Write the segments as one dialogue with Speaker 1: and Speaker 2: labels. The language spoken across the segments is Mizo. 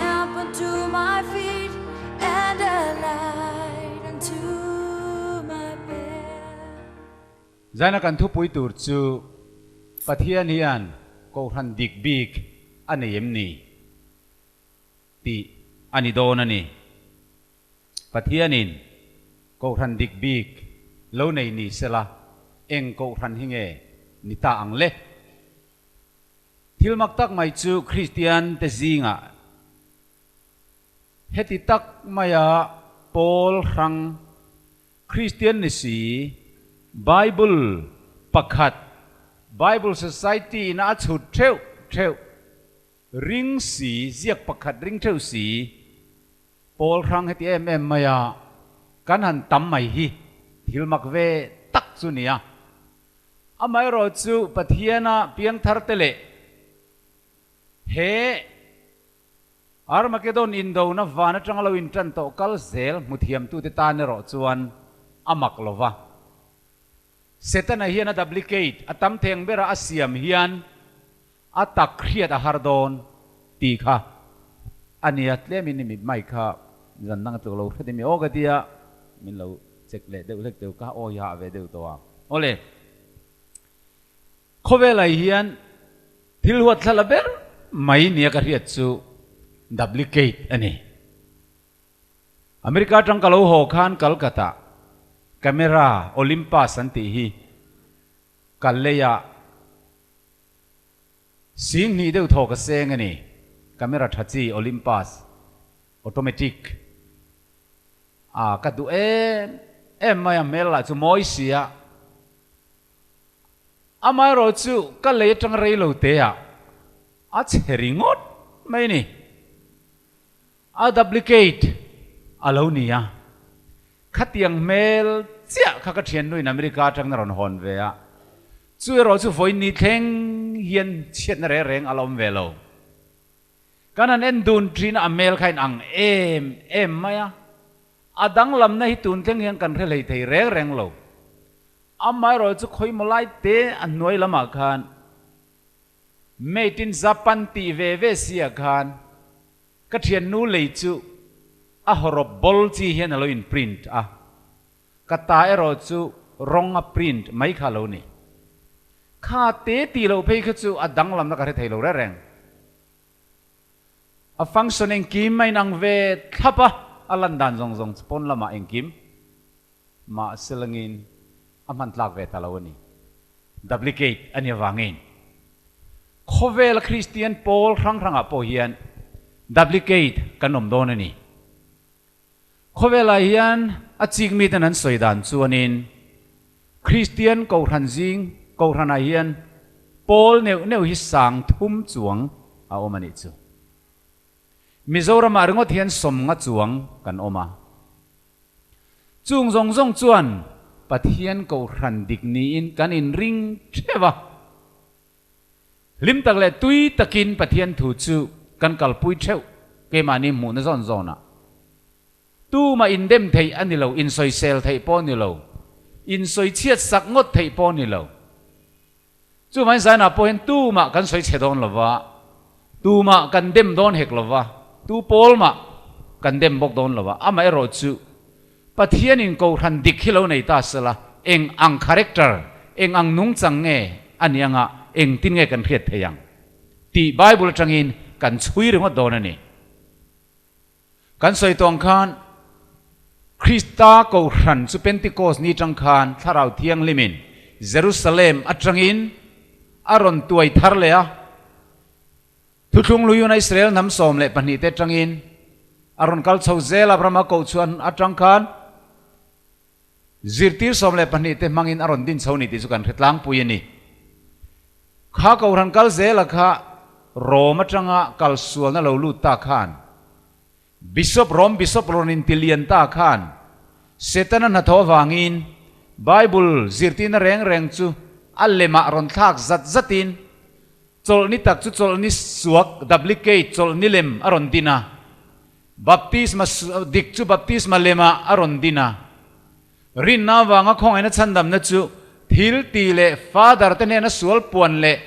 Speaker 1: lamp unto my feet and a light unto my path.
Speaker 2: Zaina kan thupui tur chu Pathian hian Kohhran dik bik a nei em ni tih a ni dawn a ni. Pathianin Kohhran dik bik lo nei ni sela eng Kohhran hi nge ni ta ang le? Thil mak tak mai chu Kristian te zingah heti tak maia pawl hrang Kristian ni si Bible pakhat Bible Society in a chhut theuh theuh ring si ziak pakhat ring theuh si pawl hrang heti em em maia kan han tam mai hi thil mak ve tak chu nia. Amaherawh chu Pathiana piangthar te leh he Armageddon indona van atanga lo intan tawh kal zel hmuthiamtute tan erawh chuan a mak lo va. Setana hian a duplicate a tam theng bera a siam hian a tak hriat a har dawn tih kha a nia. Tlemin i mit mai kha zan dang a tluk lo hret i mi aw ka tia min lo check leh deuh hlek deuh ka awi hah ve deuh tawh a. Awle, khawvelah hian thil huat thla la ber mai nia ka hriat chu duplicate a ni. America atang ka lo haw khan Calcutta camera Olympus an tih hi ka lei a, Sing hnih deuh thaw ka seng a ni. Camera tha chi Olympus automatic a ka duh em em mai a, hmel lah chu mawi si a. Amaherawh chu ka lei atang rei lo te ah a chhe ringawt mai a ni. A duplicate a lo ni a. Khatiang hmel chiah kha ka thiannuin America atangin a rawn hawn ve a. Chu erawh chu vawiin ni thleng hian chhiatna reng reng a la awm ve lo. Kan han en dun thin a, a hmel kha in ang em em mai a. A danglamna hi tun thleng hian kan hre hlei thei reng reng lo. Amaherawh chu khawimaw lai te a hnuai lamah khan Made in Japan tih ve ve sia khan ka thiannu lei chu a hawrawp ball chi hian a lo in print a, ka ta erawh chu rawng a print mai kha a lo ni. Kha te tih loh phei kha chu a danglamna ka hre thei lo reng reng. A function engkim a inang ve thlap a, a lan dan zawng zawng chu pawn lamah engkim mahse langin a hman tlak ve ta lo a ni. Duplicate a ni avangin khawvela Kristian pawl hrang hrangah pawh hian duplicate kan awm dawn a ni. Khawvelah hian a chik miten an sawi dan chuanin Kristian Kohhran zing Kohhranah hian pawl neuh neuh hi sang thum chuang a awm a nih chu. Mizoramah ringawt hian sawmnga chuang kan awm a. Chung zawng zawng chuan Pathian Kohhran dik niin kan inring theuh a. Hlim tak leh tui takin Pathian thu chu kan kalpui theuh keimahni hmuhna zawn zawnah. Tumah indem theih a ni lo, insawisel theih pawh a ni lo, insawichhiat sak ngawt theih pawh a ni lo. Chuvangin Zainah pawh hian tumah kan sawi chhe dawn lo va, tumah kan dem dawn hek lo va, tu pawl mah kan dem bawk dawn lo va. Amaherawh chu Pathianin Kohhran dik hi lo nei ta sela, eng ang character, eng ang nungchang nge a nih anga engtin nge kan hriat theih ang tih Bible atangin kan chhui ringawt dawn a ni. Kan sawi tawng khan Krista Kohhran chu Pentecost ni tang khan Thlarau Thianghlimin Jerusalem atangin a rawn tuai thar leh a. Thuthlung Luyuna Israel hnam 12 te atangin a rawn kal chho zel a, Abrahama kohchhuan atang khan zirtir 12 te hmangin a rawn din chho ni tih chu kan hre tlangpui a ni. Kha Kohhran kal zela kha Rom atanga kal sualna lo lut ta khan Bishop Rom Bishop rawn intilian ta khan Setana hnathawh avangin Bible zirtirna reng reng chu a lemah rawn thlak zat zatin Chawlhni tak chu chawlhni suak, duplicate, chawlhni lem a rawn din a. Baptisma dik chu baptisma lemah a rawn din a. Rinna avanga khawngaihna chhandamna chu thil ti leh father te hnena sual puan leh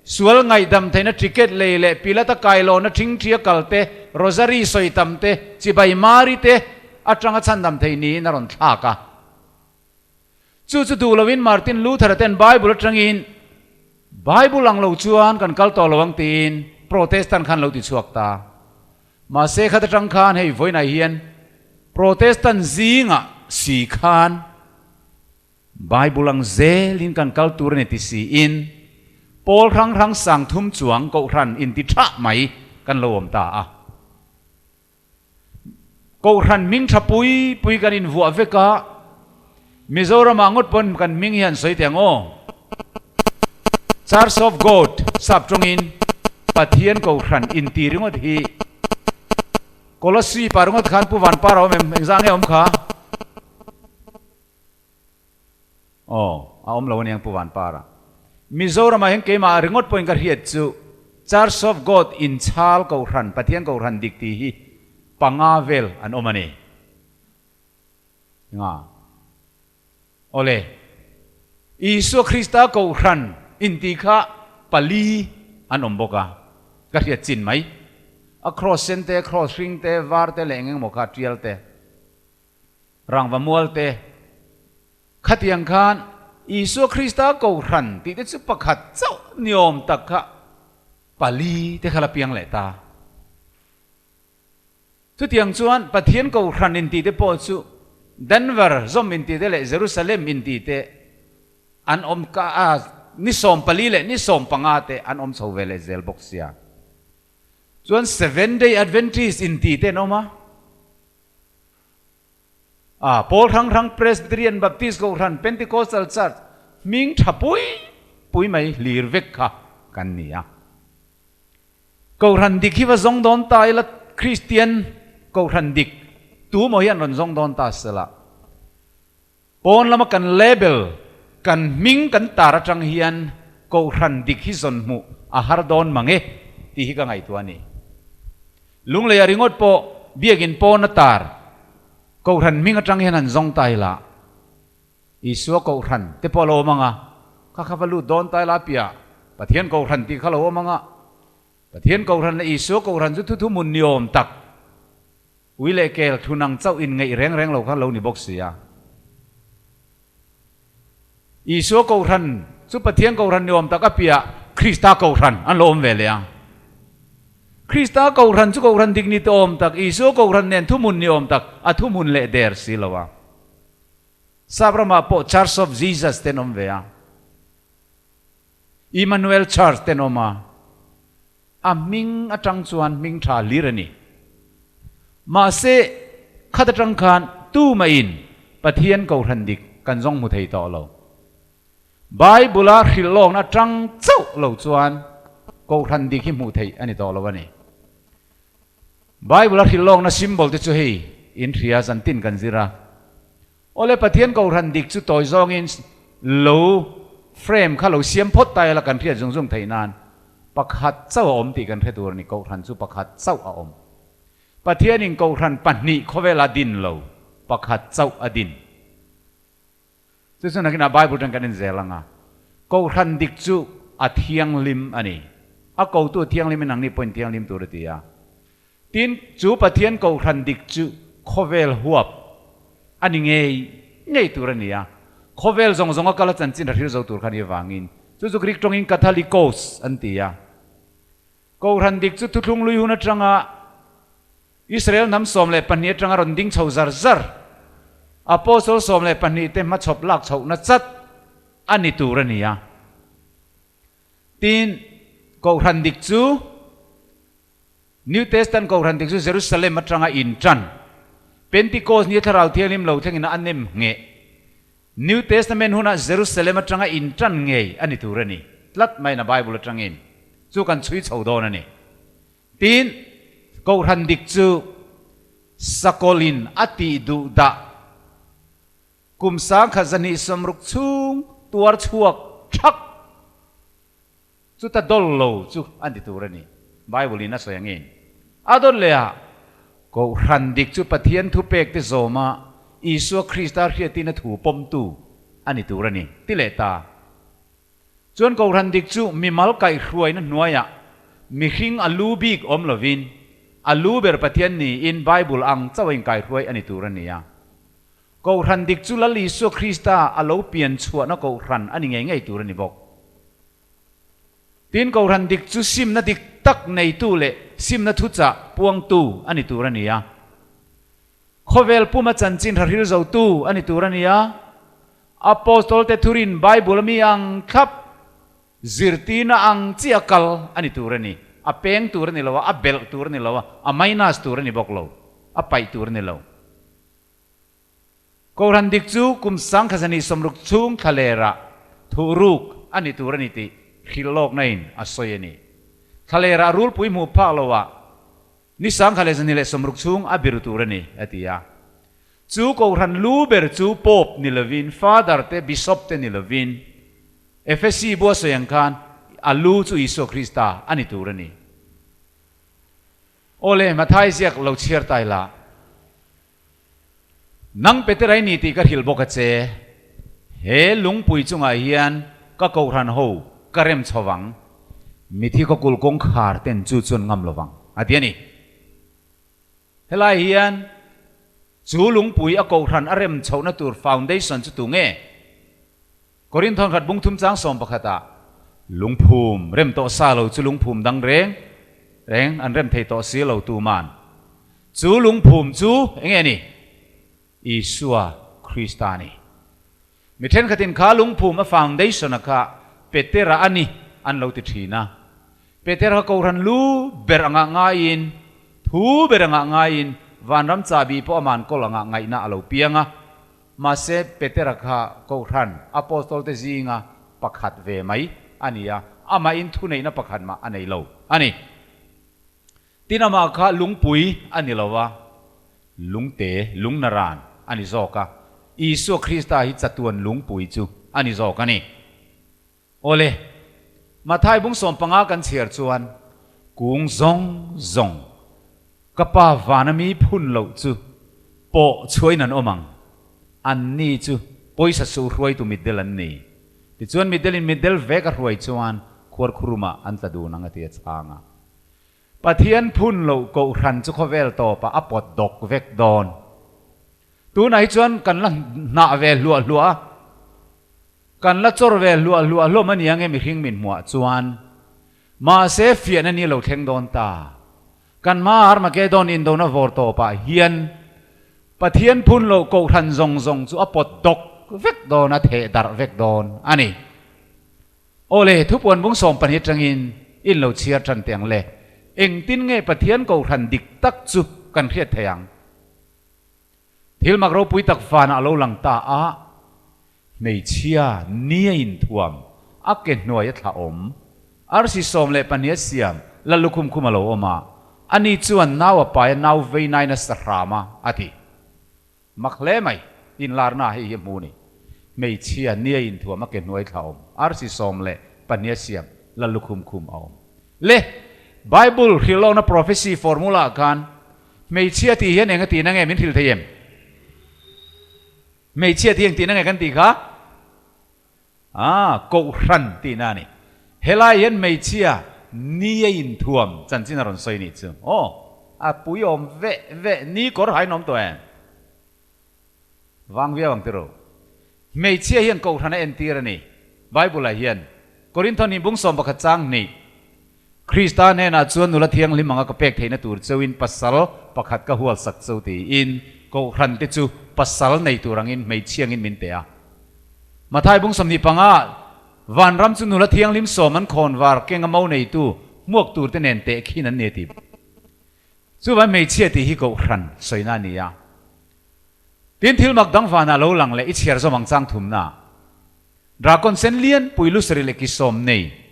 Speaker 2: Sual ngaihdam theihna ticket lei leh Pilata kailawna ṭhingṭhia kal te, Rosary sawi tam te, chibai mari te aṭanga chhandam theih niin a rawn thlak a. Chu chu duh loin Martin Luther-a ten Bible aṭangin Bible ang lo chuan kan kal tawh lo ang tiin Protestant khan lo ti chhuak ta. Mahse khat aṭang khan hei vawiinah hian Protestant zingah si khan Bible ang zelin kan kal tur a ni ti siin Pawl hrang hrang sang thum chuang Kohhran inti ṭhah mai kan lo awm ta a. Kohhran hming ṭha pui pui kan invuah vek a, Mizoramah ngawt pawn kan hming hi han sawi teh ang aw. Church of God sap tawngin Pathian Kohhran inti ringawt hi Kolossi pa ringawt khan Pu Vanpar a awm em? Engzah nge a awm kha? Aw, a awm lo aniang Pu Vanpara. Mizoramah hian keimah ringawt pawhin ka hriat chu Church of God inchhal Kohhran, Pathian Kohhran dik tih hi panga vel an awm a ni. Nga. Awle. Isua Krista Kohhran intih kha pali an awm bawk a, ka hriat chin mai. A cross sen te, cross hring te, var te leh eng engemaw kha tial te. Rangva mual te, Khatiang khan Isua Krista Kohhran tih te chu pakhat chauh niawm tak kha pali te kha la piang leh ta. Chutiang chuan Pathian Kohhran intih te pawh chu Denver zawm intih te leh Jerusalem intih te an awm ka a, ni 14 leh ni 15 te an awm chho ve leh zel bawk sia. Chuan Seven Day Adventist intih te an awm a. A, Pawl hrang hrang Presbyterian, Baptist Kohhran, Pentecostal Church hming tha pui pui mai hlir vek kha kan ni a. Kohhran dik hi va zawng dawn ta ila Kristian Kohhran dik tu maw hi an rawn zawng dawn ta sela. Pawn lama kan label, kan hming kan tar atang hian Kohhran dik hi zawn hmuh a har dawn mang e tih hi ka ngaihtuah a ni. Lungleia ringawt pawh biakin pawn a tar Kohhran hming atang hian han zawng ta ila, Isua Kohhran te pawh a lo awm ang a, kha kha va lut dawn ta ila piah Pathian Kohhran tih kha lo awm ang a, Pathian Kohhran leh Isua Kohhran chu thu thuhmun ni awm tak. Ui leh kel thun ang chauh in ngeih reng reng lo kha lo ni bawk si a. Isua Kohhran chu Pathian Kohhran ni awm tak a piah Krista Kohhran an lo awm ve leh a. Krista Kohhran chu Kohhran dik ni te awm tak, Isua Kohhran nen thuhmun ni awm tak a thuhmun leh der si lo a. Sap ramah pawh Church of Jesus te an awm ve a. Emmanuel Church te an awm a. A hming atang chuan hming tha hlir a ni. Mahse, khat atang khan tumahin Pathian Kohhran dik kan zawng hmu thei tawh lo. Bible-a hrilh lawkna atang chauh lo chuan Kohhran dik hi hmuh theih a ni tawh lo a ni. Bible-a hrilh lawkna symbol te chu hei in hria zantin kan zir a. Awle Pathian Kohhran dik chu tawi zawngin lo frame kha lo siam phawt ta ila kan hriat zung zung theih nan pakhat chauh a awm tih kan hre tur a ni. Kohhran chu pakhat chauh a awm. Pathianin Kohhran pahnih khawvela din lo, pakhat chauh a din. Chu chu nakinah Bible tan kan inzel ang a, Kohhran dik chu a thianghlim a ni. A kotu thianghlimin nangni pawhin thianghlim tur a ti a. Tin, chu Pathian Kohhran dik chu khawvel huap a ni ngei ngei tur a ni a, khawvel zawng zawnga kal a chanchin a hril zo tur kha ni avangin chu chu Greek tawngin Kathalikos an ti a. Kohhran dik chu thuthlung lui hun atanga Israel hnam 12 atanga rawn ding chho zar zar, Apostle 12 te hmachhawp lak chhohna chat a ni tur a ni a. Tin, Kohhran dik chu New Testament Kohhran dik chu Jerusalem atanga intan, Pentecost ni Thlarau Thianghlim lo thlengin a nem ngheh. New Testament hunah Jerusalem atanga intan ngei a ni tur a ni. Tlat maiin a Bible atangin chu kan chhui chho dawn a ni. Tin, Kohhran dik chu Sakawlin a tih duh dah kum 1260 chhung tuar chhuak thak. Chuta dawl lo chu a ni tur a ni. Bible in a sawi angin, A dawn leh ah, Kohhran dik chu Pathian thupek te zawma Isua Krista hriatin a thu pawmtu a ni tur a ni, ti leh ta. Chuan Kohhran dik chu mimal kaihhruaina hnuaiah mihring a lu bik awm lovin, a lu ber Pathian niin Bible ang chauh a inkaihruai a ni tur a ni a. Kohhran dik chu Lal Isua Krista a lo pian chhuahna kohhran a ni ngei ngei tur a ni bawk. Tin, Kohhran dik chu simna dik tak neitu leh simna thuchah puangtu a ni tur a ni a. Khawvel puma chanchin hrahril zotu a ni tur a ni a. Apostol te thurin Bible mi ang thlap zirtirna ang chiah kal a ni tur a ni. A peng tur a ni lo a, a belh tur a ni lo a, a minus tur a ni bawk lo, a paih tur a ni lo. Kohhran dik chu kum sangkhazani sawmruk chhung thlalerah thuhruk a ni tur a ni tih hrilhlawkna in a sawi a ni. Thlalerah rulpui hmuh phak loah ni 1060 chhung a biru tur a ni, a ti a. Chu Kohhran lu ber chu Pope ni lovin, Father te, Bishop te ni lovin, Efesi bua sawi ang khan a lu chu Isua Krista a ni tur a ni. Awle, Mathai ziak lo chhiar ta ila. Nang Peterai ni tih ka hrilh bawk a che. He lungpui chungah hian ka kohhran ho ka rem chho vang. Mithi khaw kul kawngkhar ten chu chuan ngam lo vang, a ti a ni. Helai hian chu lungpui a kohhran a rem chhohna tur foundation chu tu nge? Korinthon khat bung thum chang 11 ah lungphum rem tawh sa lo chu lungphum dang reng reng an rem thei tawh si lo tuman chu lungphum chu eng nge ni? Isua Krista a ni. Mi thenkhatin kha lungphum a foundation a kha Petera a ni an lo ti thin a. Petera kha Kohhran lu ber anga ngaiin, thu ber anga ngaiin vanram chahbi pawh aman kawl anga ngaihna a lo piang a. Mahse, Petera kha Kohhran Apostol te zinga pakhat ve mai a ni a, amahin thuneihna pakhat mah a nei lo a ni. Tin amah kha lungpui a ni lo a, lungte, lungnaran a ni zawk a, Isua Krista hi chatuan lungpui chu a ni zawk a ni. Awle, Mathai bung 15 kan chhiar chuan, Kung zawng zawng, ka Pa vana mi phun loh chu pawh chhuain an awm ang, anni chu pawisa suh hruaitu mitdel an ni. Tichuan mitdelin mitdel vek a hruai chuan khuarkhurumah an tla dun ang a ti a chhang a. Pathian phun loh kohhran chu khawvel tawpah a pawt dawk vek dawn. Tunah hi chuan kan la hnah ve hluah hluah a, kan la chawr ve hluah hluah hlawm a ni ang e mihring min hmuah chuan. Mahse fiahna ni lo thleng dawn ta. Kan hma Armageddon indona vawr tawpah hian Pathian phun loh kohhran zawng zawng chu a pawt dawk vek dawn a, theh darh vek dawn a ni. Awle, thupuan bung 12 atangin in lo chhiar tan teh ang le. Engtin nge Pathian kohhran dik tak chu kan hriat thei ang? Thil mak ropui tak vanah a lo lang ta a, hmeichhia ni a inthuam, a ke hnuai a thla awm, arsi 12 a siam, la lukhum khum a lo awm a, ani chuan nau a pai a nau vei nain a sa hram a, a ti. Mak hle mai, inlarna hei hi a hmu ni. Hmeichhia ni a inthuam a ke hnuai thla awm, arsi 12 a siam, la lukhum khum a awm. Le! Bible hrilhlawkna prophecy formula ah khan Hmeichhia tih hian eng a tihna nge min hrilh thei em? Hmeichhia tih eng tihna nge kan tih kha? Ah, Kohhran tihna a ni. Helai hian hmeichhia ni a inthuam chanchin a rawn sawi nih chu. Aw, a pui awm veh veh, ni kawr hain awm tawh em? Vang viau ang tiro. Hmeichhia hian Kohhran a entir a ni. Bible-ah hian, Korintho hnih bung 11 chang hnih, Krista hnenah chuan nula thianghlim anga ka pek theihna tur cheuin pasal pakhat ka hualsak cheu tiin Kohhran te chu pasal nei tur angin hmeichhia angin min pe a. Mathai bung 25, Vanram chu nula thianghlim sawm an khawnvar kenga mo neitu hmuak tur te nen tehkhin an ni a ti. Chuvang hmeichhia tih hi Kohhran sawina a ni a. Tin thil mak dang vanah lo lang leh i chhiar zawm ang chang thumna. Drakon sen lian pui lusari leh ki sawm nei.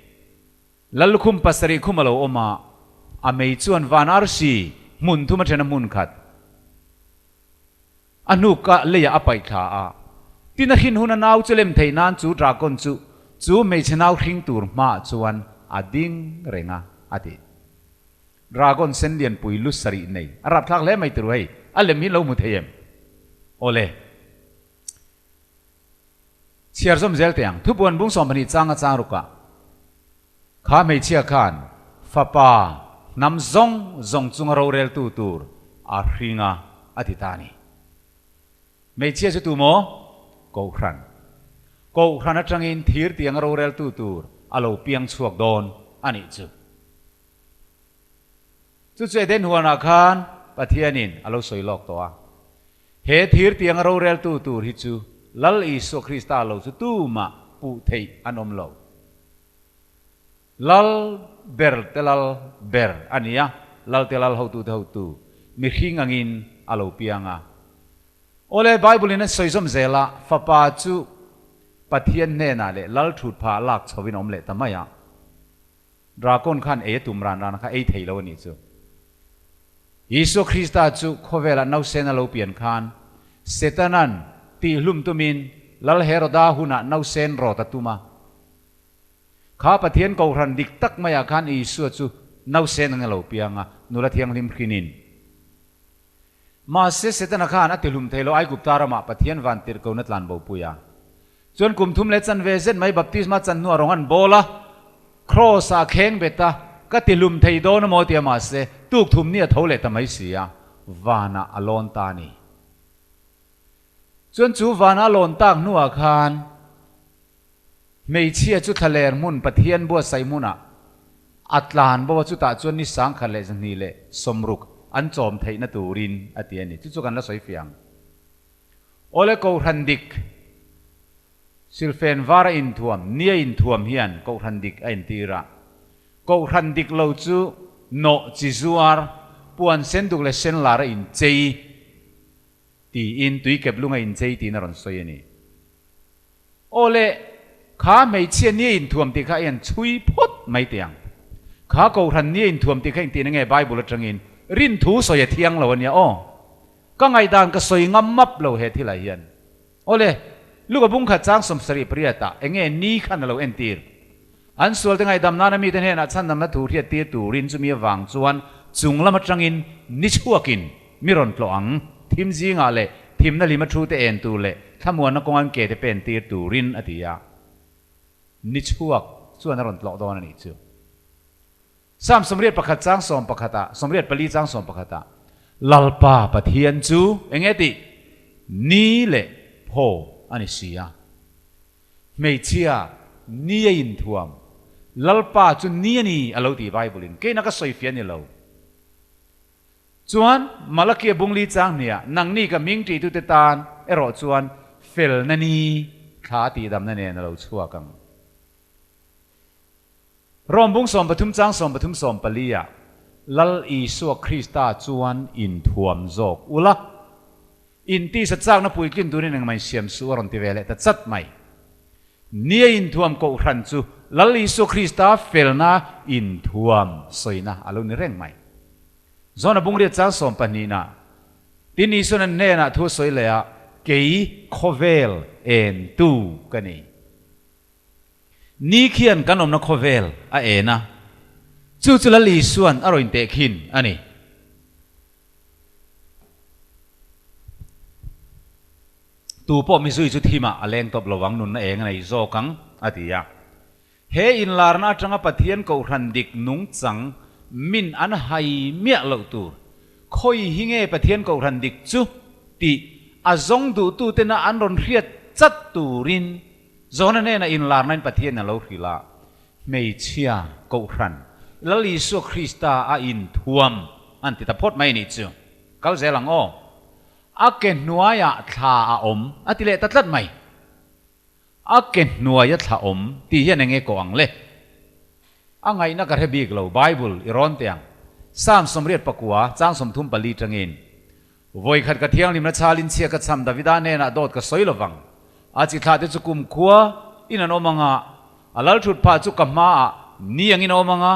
Speaker 2: Lallukhum pasarih khum a lo awm a, a mei chuan van arsi hmun thum a then a hmun khat a hnuk a leiah a paih thla a. Tin a hrin hun a nau chu lem theih nan chu drakon chu chu hmeichhe nau hring tur hmaah chuan a ding reng a, a ti. Dragon sen lianpui lu sarih nei a rapthlak hle mai turu hei, a lem hi lo hmu thei em? Awle. Chhiar zawm zel teh ang. Thupuan bung 12 changa chang rukah. Kha hmeichhia khan fapa hnam zawng zawng chunga roreltu tur a hring a, a ti ta a ni. Hmeichhia chu tu maw? Kohhran. Kohhran atangin thir tianga roreltu tur a lo piang chhuak dawn a nih chu. Chu chu Eden huanah khan Pathianin a lo sawi lawk tawh a. He thir tianga roreltu tur hi chu Lal Isua Krista lo chu tumah puh theih an awm lo. Lal ber te lal ber a ni a, lal te lal hotu te hotu, mihring angin a lo piang a. Awle, Bible-in a sawi zawm zel a, Fapa chu Pathian hnenah leh lal thut phah lak chhovin a awm leh ta mai a. Drakon khan ei a tum ran ran a kha ei thei lo a nih chu. Isua Krista chu khawvelah nausen a lo pian khan Setanan tihhlum tumin Lal Heroda hunah nausen rawt a tum a. Kha Pathian kohhran dik tak maiah khan Isua chu nausen ang a lo piang a, nula thianghlim hrinin. Mahse Setana khan a tihlum thei lo Aigupta ramah Pathian van tirhkona tlan bopui a. Chuan kum thum leh chanve zet mai baptisma chan hnuah rawng an bawl a, Kraws ah kheng bet a, ka tihlum thei dawn a maw tia mahse tuk thum ni a tho leh ta mai si a, vanah a lawn ta a ni. Chuan chu vanah a lawn tak hnuah khan hmeichhia chu thlaler hmun Pathian buatsaih hmunah a tlan bo a, chutah chuan ni sangkhat leh zahnih leh sawmruk an chawm theihna turin a ti a ni. Chu chu kan la sawi fiah ang. Awle Kohhran dik, Silfen var a inthuam, ni a inthuam hian Kohhran dik a intir a. Kohhran dik lo chu nawh chi zuar, puan sen duk leh sen lar a inchei tiin tui kep lung a inchei tiin a rawn sawi a ni. Awle, kha hmeichhia ni a inthuam tih kha a en chhui phawt mai teh ang. Kha Kohhran ni a inthuam tih kha engtin nge Bible atangin rinthu sawi a thiang lo a nia aw. Ka ngaihdan ka sawi ngam map lo he thilah hian. Awle, Luka bung khat chang 78 ah enge ni khan a lo entir. An sualte ngaihdam nana mite hnenah chhandamna thu hriat tir turin chumi avang chuan chung lam atangin ni chhuakin mi rawn tlawh ang. Thim zingah leh thimna lima thu te en tur leh thlamuanna kawng an ke te pen tir turin a ti a. Ni chhuak chuan a rawn tlawh dawn a nih chu. Psalm 81 chang 11 ah, 84 chang 11 ah, Lalpa Pathian chu eng nge tih? Ni leh phaw a ni si a. Hmeichhia ni a inthuam. Lalpa chu ni a ni a lo ti Bible in. Keina ka sawi fiah ni lo. Chuan Malakia bungli chang hniah nangni ka hming ṭihtute tan erawh chuan felna ni thla tihdamna nen a lo chhuak ang. Rom bung 13 chang 13 14 ah Lal Isua Krista chuan inthuam zawk ula, intisa chakna puitlin turin engmah insiam suh a rawn ti ve leh ta chat mai. Nia inthuam kohhran chu Lal Isua Krista felna inthuam sawina a lo ni reng mai. Zona bung riat chang 12 nah Tin Isuan an hnenah thu a sawi leh a, Kei khawvel entu ka ni. Ni khian kan awmna khawvel a en a, chu chu Lal Isuan a rawn inteh khin a ni. Tu pawh mizui chu thimah a leng tawp lo ang, nunna eng a nei zawk ang, a ti a. He inlarna atanga Pathian kohhran dik nungchang min an hai miah loh tur, khawi hi nge Pathian kohhran dik chu tih a zawng duhtutena an rawn hriat chat turin Zawhna hnenah inlarnain Pathian a lo hrilh a, hmeichhia kohhran Lal Isua Krista a inthuam an ti ta phawt mai nih chu. Kal zel ang aw. A ke hnuaiah thla a awm a ti leh ta tlat mai. A ke hnuaia thla awm tih hian eng nge kawh ang le? A ngaihna ka hre bik lo, Bible i rawn teh ang. Psalm 84 chang 34 tangin Vawi khat ka thianghlimna chalin chhia ka cham Davida hnenah dawt ka sawi lovang. A chi thlah te chu kum khua in an awm ang a, a lal thut phah chu ka hmaah ni angin a awm ang a,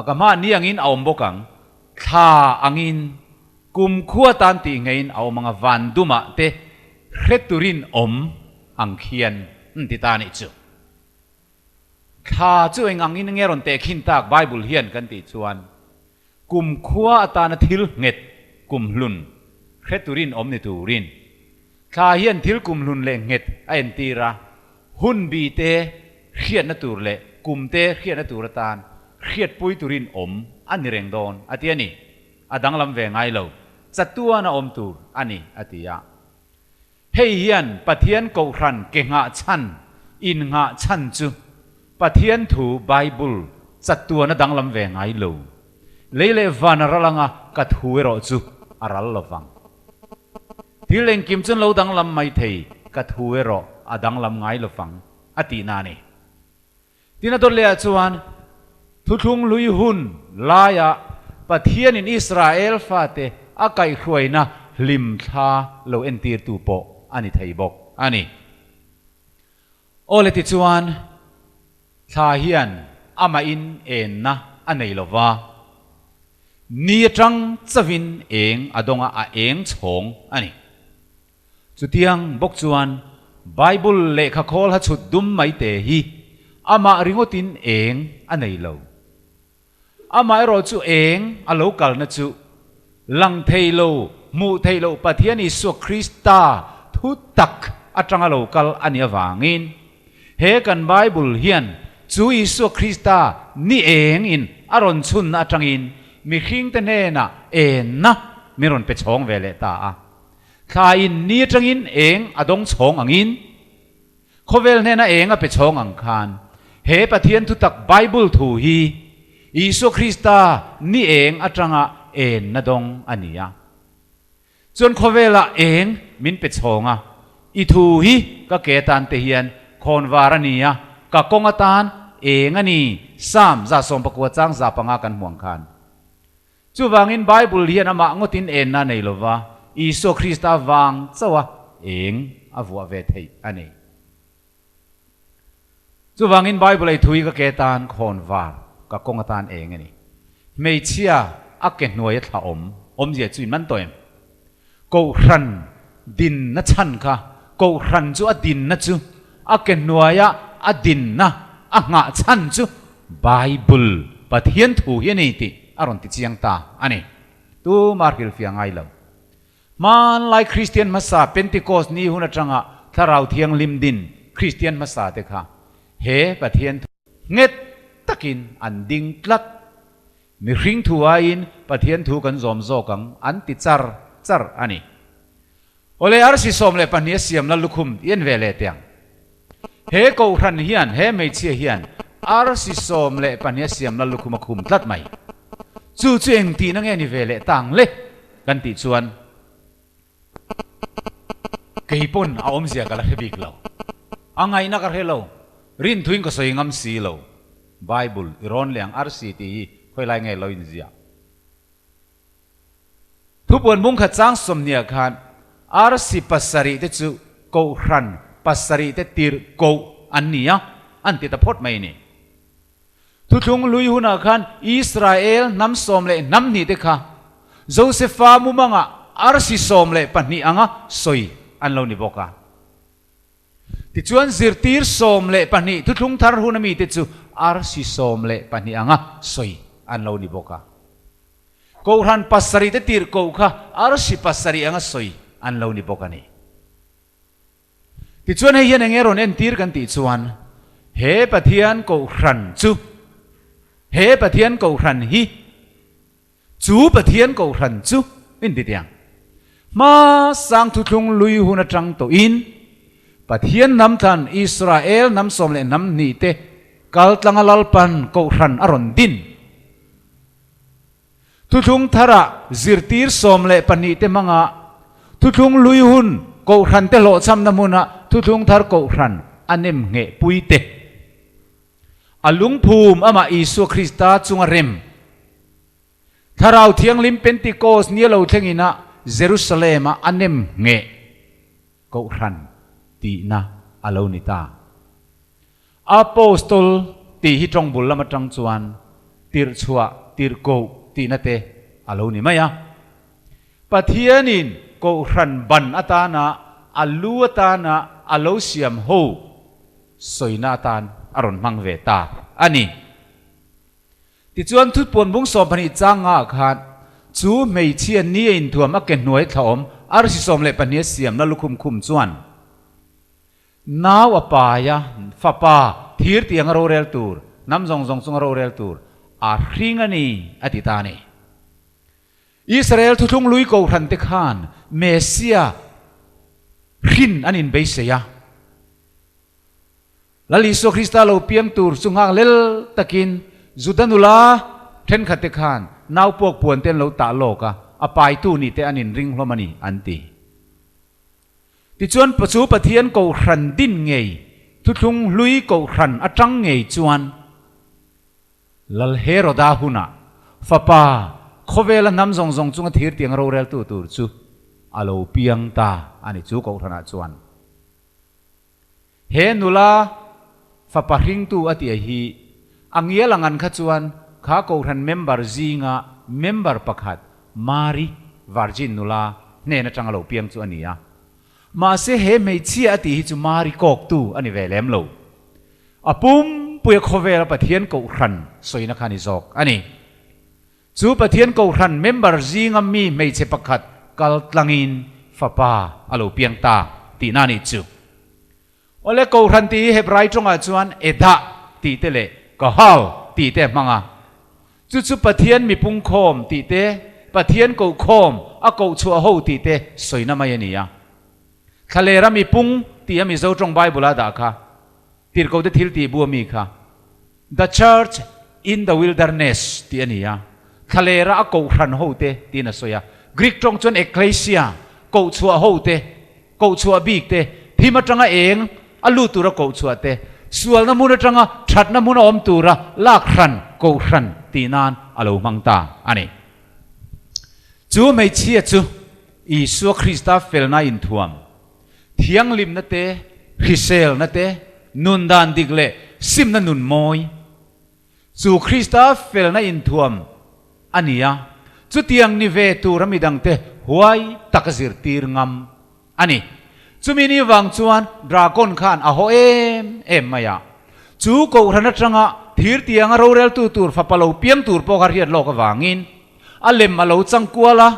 Speaker 2: ka hmaah ni angin a awm bawk ang, thla angin kum khua tan tih ngeiin a awm ang a, van dumah te hre turin awm ang khian an ti ta a nih chu. Thla chu eng angin nge rawn teh khin tak Bible hian kan tih chuan kumkhua atana thil nghet kumhlun hre turin awm ni turin thla hian thil kumhlun leh nghet a entir a, Hun bi te hriatna tur leh kum te hriatna tur atan hriatpui turin awm a ni reng dawn, a ti a ni. A danglam ve ngai lo, chatuan a awm tur a ni, a ti a. Hei hian Pathian Kohhran ke nghah chhan, innghah chhan chu Pathian thu Bible chatuan a danglam ve ngai lo. Lei leh van a ral anga ka thu erawh chu a ral lo vang. Thil engkim chuan lo danglam mai thei, ka thu erawh a danglam ngai lo vang, a tihna a ni. Tin a dawt lehah chuan Thuthlung hlui hun laia Pathianin Israel fate a kaihhruaina hlimthla lo entirtu pawh a ni thei bawk a ni. Aw le tichuan, thla hian amahin enna a nei lo va, ni atang chauhin eng a dawnga a eng chhawng a ni. Chutiang bawk chuan Bible lehkha khawl ha chhut dum mai te hi amah ringawtin eng a nei lo. Amaherawh chu eng a lo kalna chu lang thei lo, hmuh theih loh Pathian Isua Krista thu tak atanga lo kal a nih avangin he kan Bible hian chu Isua Krista ni eng in a rawn chhunna atangin mihringte hnenah enna min rawn pe chhawng ve leh ta a. Thla in ni atangin eng a dawng chhawng angin Khawvel hnena eng a pe chhawng ang khan he Pathian thutak Bible thu hi Isua Krista ni eng atanga enna dawng a ni a. Chuan khawvelah eng min pe chhawng a, i thu hi ka ke atan te hian khawnvar a ni a, ka kawng atan eng a ni, Psalm 19 chang 5 kan hmuang khan. Chuvangin Bible hian amah ngawtin enna a nei lova, Isua Krista vang chauha eng a vuah ve theih a ni. Chuvangin Bible ei thui ka ke tan khawn var, ka kawng atan eng a ni. Hmeichhia a ke hnuai a thla awm, awmzia chu in man tawh em? Kohhran dinna chhan kha, Kohhran chu a dinna chu, a ke hnuaia a dinna, a nghah chhan chu Bible, Pathian thu hi a ni tih a rawn ti chiang ta a ni. Tuma hrilhfiah ngai lo. Hmanlai Kristian hmasa Pentecost ni hun atanga Thlarau Thianghlim din Kristian hmasa te kha he Pathian thu nghet takin an ding tlat. Mihring thu aiin Pathian thu kan zawm zawk ang an ti char char a ni. Awle arsi 12 a siam la lukhum tih en ve leh teh ang. He Kohhran hian, he hmeichhia hian arsi 12 a siam la lukhum a khum tlat mai. Chu chu eng tihna nge ni ve leh ta ang le kan tih chuan kei pawn a awmzia ka la hre bik lo. A ngaihna ka hre lo. Rinthuin ka sawi ngam si lo. Bible i rawn leh ang arsi tih hi khawi lai nge lo inziah? Thupuan bungkhat chang 20 khan arsi pasarih te chu kohhran pasarih te tirh koh an ni a, an ti ta phawt mai a ni. Thuthlung hlui hunah khan Israel hnam sawm leh hnam hnih te kha Josefa mumangah arsi 12 anga sawi an lo ni bawk a. Tichuan zirtir 12 thuthlung thar hun ami te chu arsi 12 anga sawi an lo ni bawk a. Kohhran pasarih te tirh koh kha arsi pasarih anga sawi an lo ni bawk a ni. Tichuan hei hian eng nge rawn entir kan tih chuan he Pathian Kohhran chu he Pathian Kohhran hi Chu Pathian Kohhran chu in ti tiang. Hma sang thuthlung lui hun atang tawhin Pathian hnam thlan Israel hnam sawm leh hnam hnih te kal tlanga Lalpan Kohhran a rawn din. Thuthlung tharah zirtir 12 te hmanga thuthlung lui hun Kohhran te hlawhchhamna hmuna thuthlung thar Kohhran a nem ngheh pui te. A lungphum amah Isua Krista chunga rem. Thlarau Thianghlim Pentecost nia lo thlengin a Jerusalem-a a nem ngheh Kohhran tihna a lo ni ta. Apostol tih hi tawng bul lam atang chuan tirhchhuah, tirhkoh tihna te a lo ni mai a. Pathianin Kohhran ban atana a lu atana a lo siam ho sawina atan a rawn hmang ve ta a ni. Tichuan thutpuan bung 12 chang nga ah khan chu hmeichhia ni a inthuam a ke hnuai thlaawm arsi 12 a siam la lukhum khum chuan. Nau a pai a, fapa thir tiang a rorel tur, hnam zawng zawng chunga rorel tur a hring a ni, a ti ta a ni. Israel thuthlung lui kohhran te khan Messia hrin an inbeisei a. Lal Isua Krista lo piang tur chu nghak lel takin Juda nula thenkhat te khan nau puak puan te an lo tah lawk a, a paitu nih te an inring hlawm a ni, an ti. Tichuan chu Pathian kohhran din ngei, thuthlung hlui kohhran atang ngei chuan Lal Heroda hunah fapa khawvela hnam zawng zawng chunga thir tiang roreltu tur chu a lo piang ta a ni chu kohhranah chuan. He nula fapa hringtu a tia hi a ngial ang an kha chuan kha Kohhran member zinga member pakhat Mari, virgin nula, hnen atanga lo piang chu a ni a. Mahse he hmeichhia a tih hi chu Mari kawktu a ni ve lem lo. A pumpuia khawvela Pathian Kohhran sawina kha a ni zawk a ni. Chu Pathian Kohhran member zinga mi hmeichhe pakhat kal tlangin fapa a lo piang ta tihna a nih chu. Awle Kohhran tih hi Hebrai tawngah chuan Edah tih te leh Kahal tih te a hmang a. Chu chu Pathian mipungkhawm tih te, Pathian kohkhawm a kohchhuah ho tih te sawina mai a ni a. Thlalera mipung tih a Mizo tawng Bible a dah kha Tirhkohte thil tih bu ami kha The Church in the Wilderness tih a ni a, thlalera a kohhran hote tiin a sawi a. Greek tawng chuan ekklesia, kohchhuah hote, kohchhuah bik te, thim atanga eng a lut tura kohchhuah te, sualna hmun atanga thatna hmun a awm tura lak hran, kohhran tih nan a lo hmang ta a ni. Chu hmeichhia chu Isua Krista felna inthuam Thianghlimna te, hriselna te, nun dan dik leh simna nun mawi chu Krista felna inthuam a ni a, chutiang ni ve tura midangte huai taka zirtir ngam a ni. Chumi ni vang chuan Dragon khan a haw em em mai a, chu kohhran atanga thir tianga roreltu tur fapa lo piang tur pawh kha hriat lawk avangin a lem a lo chang kual a,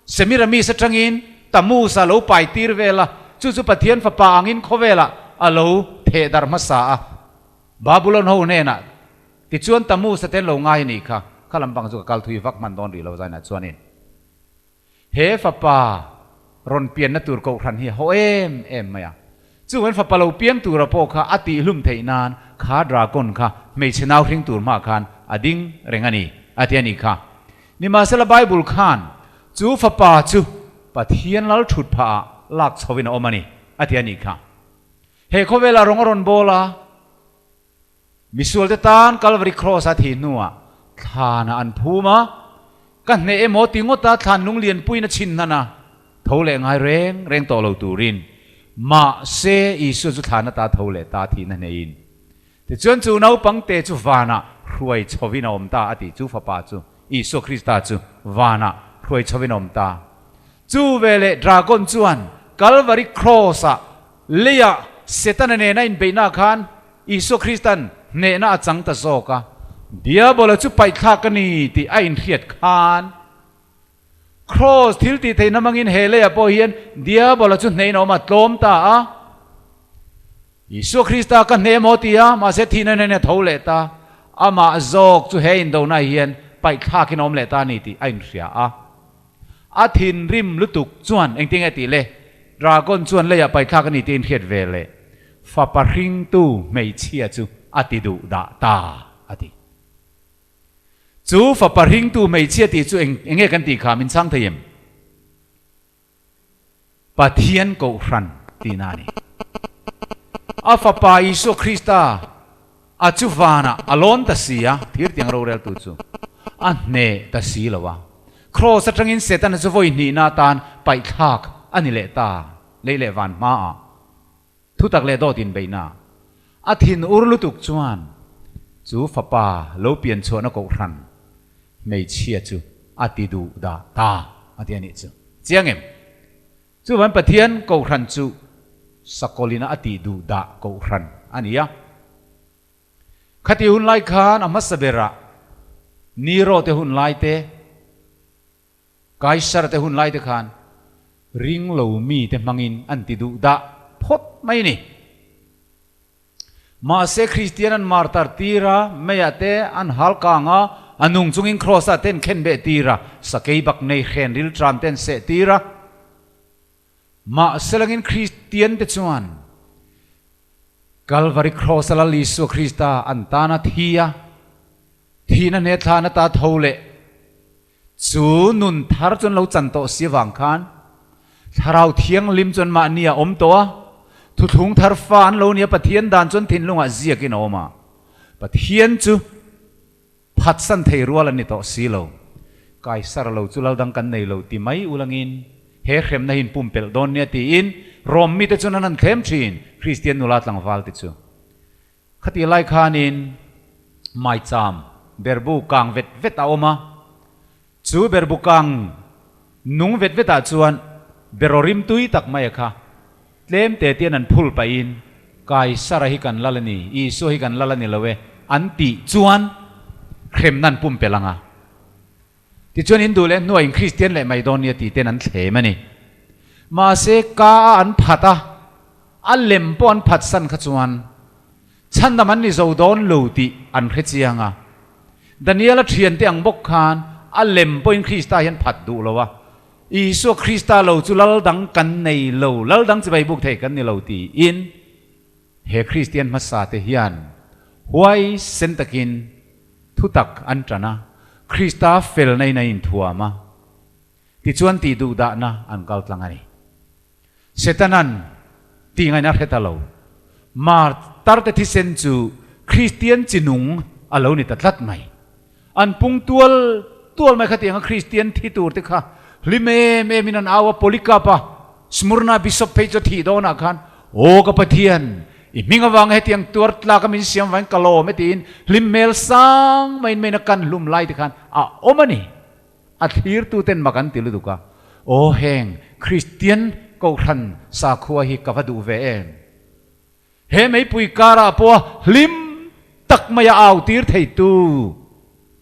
Speaker 2: Semiramis atangin Tammuz a lo pai tir vel a, chu chu Pathian Fapa angin khawvelah a lo theh darh hmasa a. Babulon ho hnenah tichuan Tammuz a ten lo ngai a nih kha, kha lampang chu ka kal thui vak hman dawn rih lo zainah chuanin he fapa rawn pianna tur kohhran hi a haw em em mai a. Chuan fapa lo piang tura pawh kha a tihhlum theih nan kha dragon kha hmeichhe nau hring tur hmah khan a ding reng a ni, a ti a nih kha. Nimahsela Bible khan chu fapa chu Pathian lal thut phah ah lak chho in a awm a ni, a ti a nih kha. He khawvelah rawng a rawn bawl a, misualte tan Calvary Cross a thih hnuah thlanah an phum a, ka hneh emaw ti ngawta thlan lunglianpuiin a chhin hnan a, tho leh ngai reng reng tawh lo turin mahse Isua chu thlan ata tho leh ta thihna hneiin. Tichuan chu naupangte chu vanah hruai chhovin a awm ta a tih chu fapa chu Isua Krista chu vanah hruai chhovin a awm ta. Chu veleh dragon chuan Calvary Cross-ah leiah Setana nena inbeihna khan Isua Krista'n hnehna a chang ta zawk a, Diabola chu paihthlak a ni tih a inhriat khan Kraws thil tih theihna hmangin he leiah pawh hian Diabola chu hneh in a awm a, tlawm ta a. Isua Krista ka hneh maw ti a, mahse thihna nen a tho leh ta. Amah zawk chu he indona hian paihthlak in a awm leh ta a ni tih a inhria a. A thinrim lutuk chuan engtin nge tih le? Dragon chuan leiah paihthlak a ni tih a inhriat ve leh fapa hringtu hmeichhia chu a ti duh dah ta a ti. Chu fapa hringtu hmeichhia tih chu eng enge kan tih kha min chhang thei em? Pathian Kohhran tihna a ni. A fapa Isua Krista a chu vanah a lawn ta si a, thir tiang roreltu chu a hneh ta si lo a. Kraws atangin Setana chu vawi hnihna atan paihthlak a ni leh ta, lei leh van hmaah. Thutak leh dawt inbeihna a thin ur lutuk chuan chu fapa lo pian chhuahna kohhran hmeichhia chu a ti duh dah ta a ti a nih chu. Chiang em? Chuvan Pathian kohhran chu sakawlina a tih duh dah kohhran a ni a. Khati hun lai khan a hmasa berah Nero te hun lai te, Kaisar te hun lai te khan ring lo mi te hmangin an ti duh dah phawt mai a ni. Mahse Kristian an martar tir a, meiah te an hal kang a, a nung chungin Kraws ah te an khen beh tir a, sakei bak nei hren ril tram te an seh tir a. Mahse langin Kristian te chuan Kalvari Kraws a Lal Isua Krista an tan a thi a, thihna hne thlan ata tho leh chu nun thar chuan lo chan tawh si avang khan Thlarau Thianghlim chuan mahni a awm tawh a, thuthlung thar fa an lo nia Pathian dan chuan thinlungah ziakin a awm a, Pathian chu phatsan thei rual an ni tawh si lo. Kaisar lo chu lal dang kan nei lo ti mai ulangin he hremna hi in pumpelh dawn nia tiin Rom mite chuan an han thlem thin, Kristian nula tlangval te chu. Khati lai khanin maicham berbu kang vet vet a awm a, chu berbu kang nung vet vetah chuan beraw rim tui tak mai a kha tlem te tian an phul pahin Kaisara hi kan lal a ni, Isua hi kan lal a ni lo e an tih chuan hremna an pumpelh ang a. Tichuan in duh leh hnuah in Kristian leh mai dawn nia tih ten an thlem a ni. Mahse ka a an phat a, a lem pawh an phat san kha chuan chhandam an ni zo dawn lo tih an hre chiang a. Daniel-a thiante ang bawk khan a lem pawhin Krista hian phat duh lo a, Isua Krista lo chu lal dang kan nei lo, lal dang chibai buk thei kan ni lo tiin he Kristian hmasa te hian huaisen takin Thutak an ṭan a, Krista felna in a inthuam a, tichuan tih duhdahna an kal tlang a ni. Setanan tih ngaihna a hre ta lo. Martarte thisen chu Kristian chi nung a lo ni ta tlat mai. An pung tual tual mai khatianga Kristian thi tur te kha hlim em em in an au a, Polycarp a Smurna Bishop phei chu a thih dawnah khan, Aw ka Pathian, i hming avanga hetiang tuar tlaka min siam vangin ka lawm e tiin hlim hmel sang maiin main a kan hlum lai te khan a awm a ni. A thlirtuten mak an ti lutuk a, Aw heng Kristian Kohhran sakhua hi ka va duh ve em? He meipui karah pawha hlim tak maia au tir theitu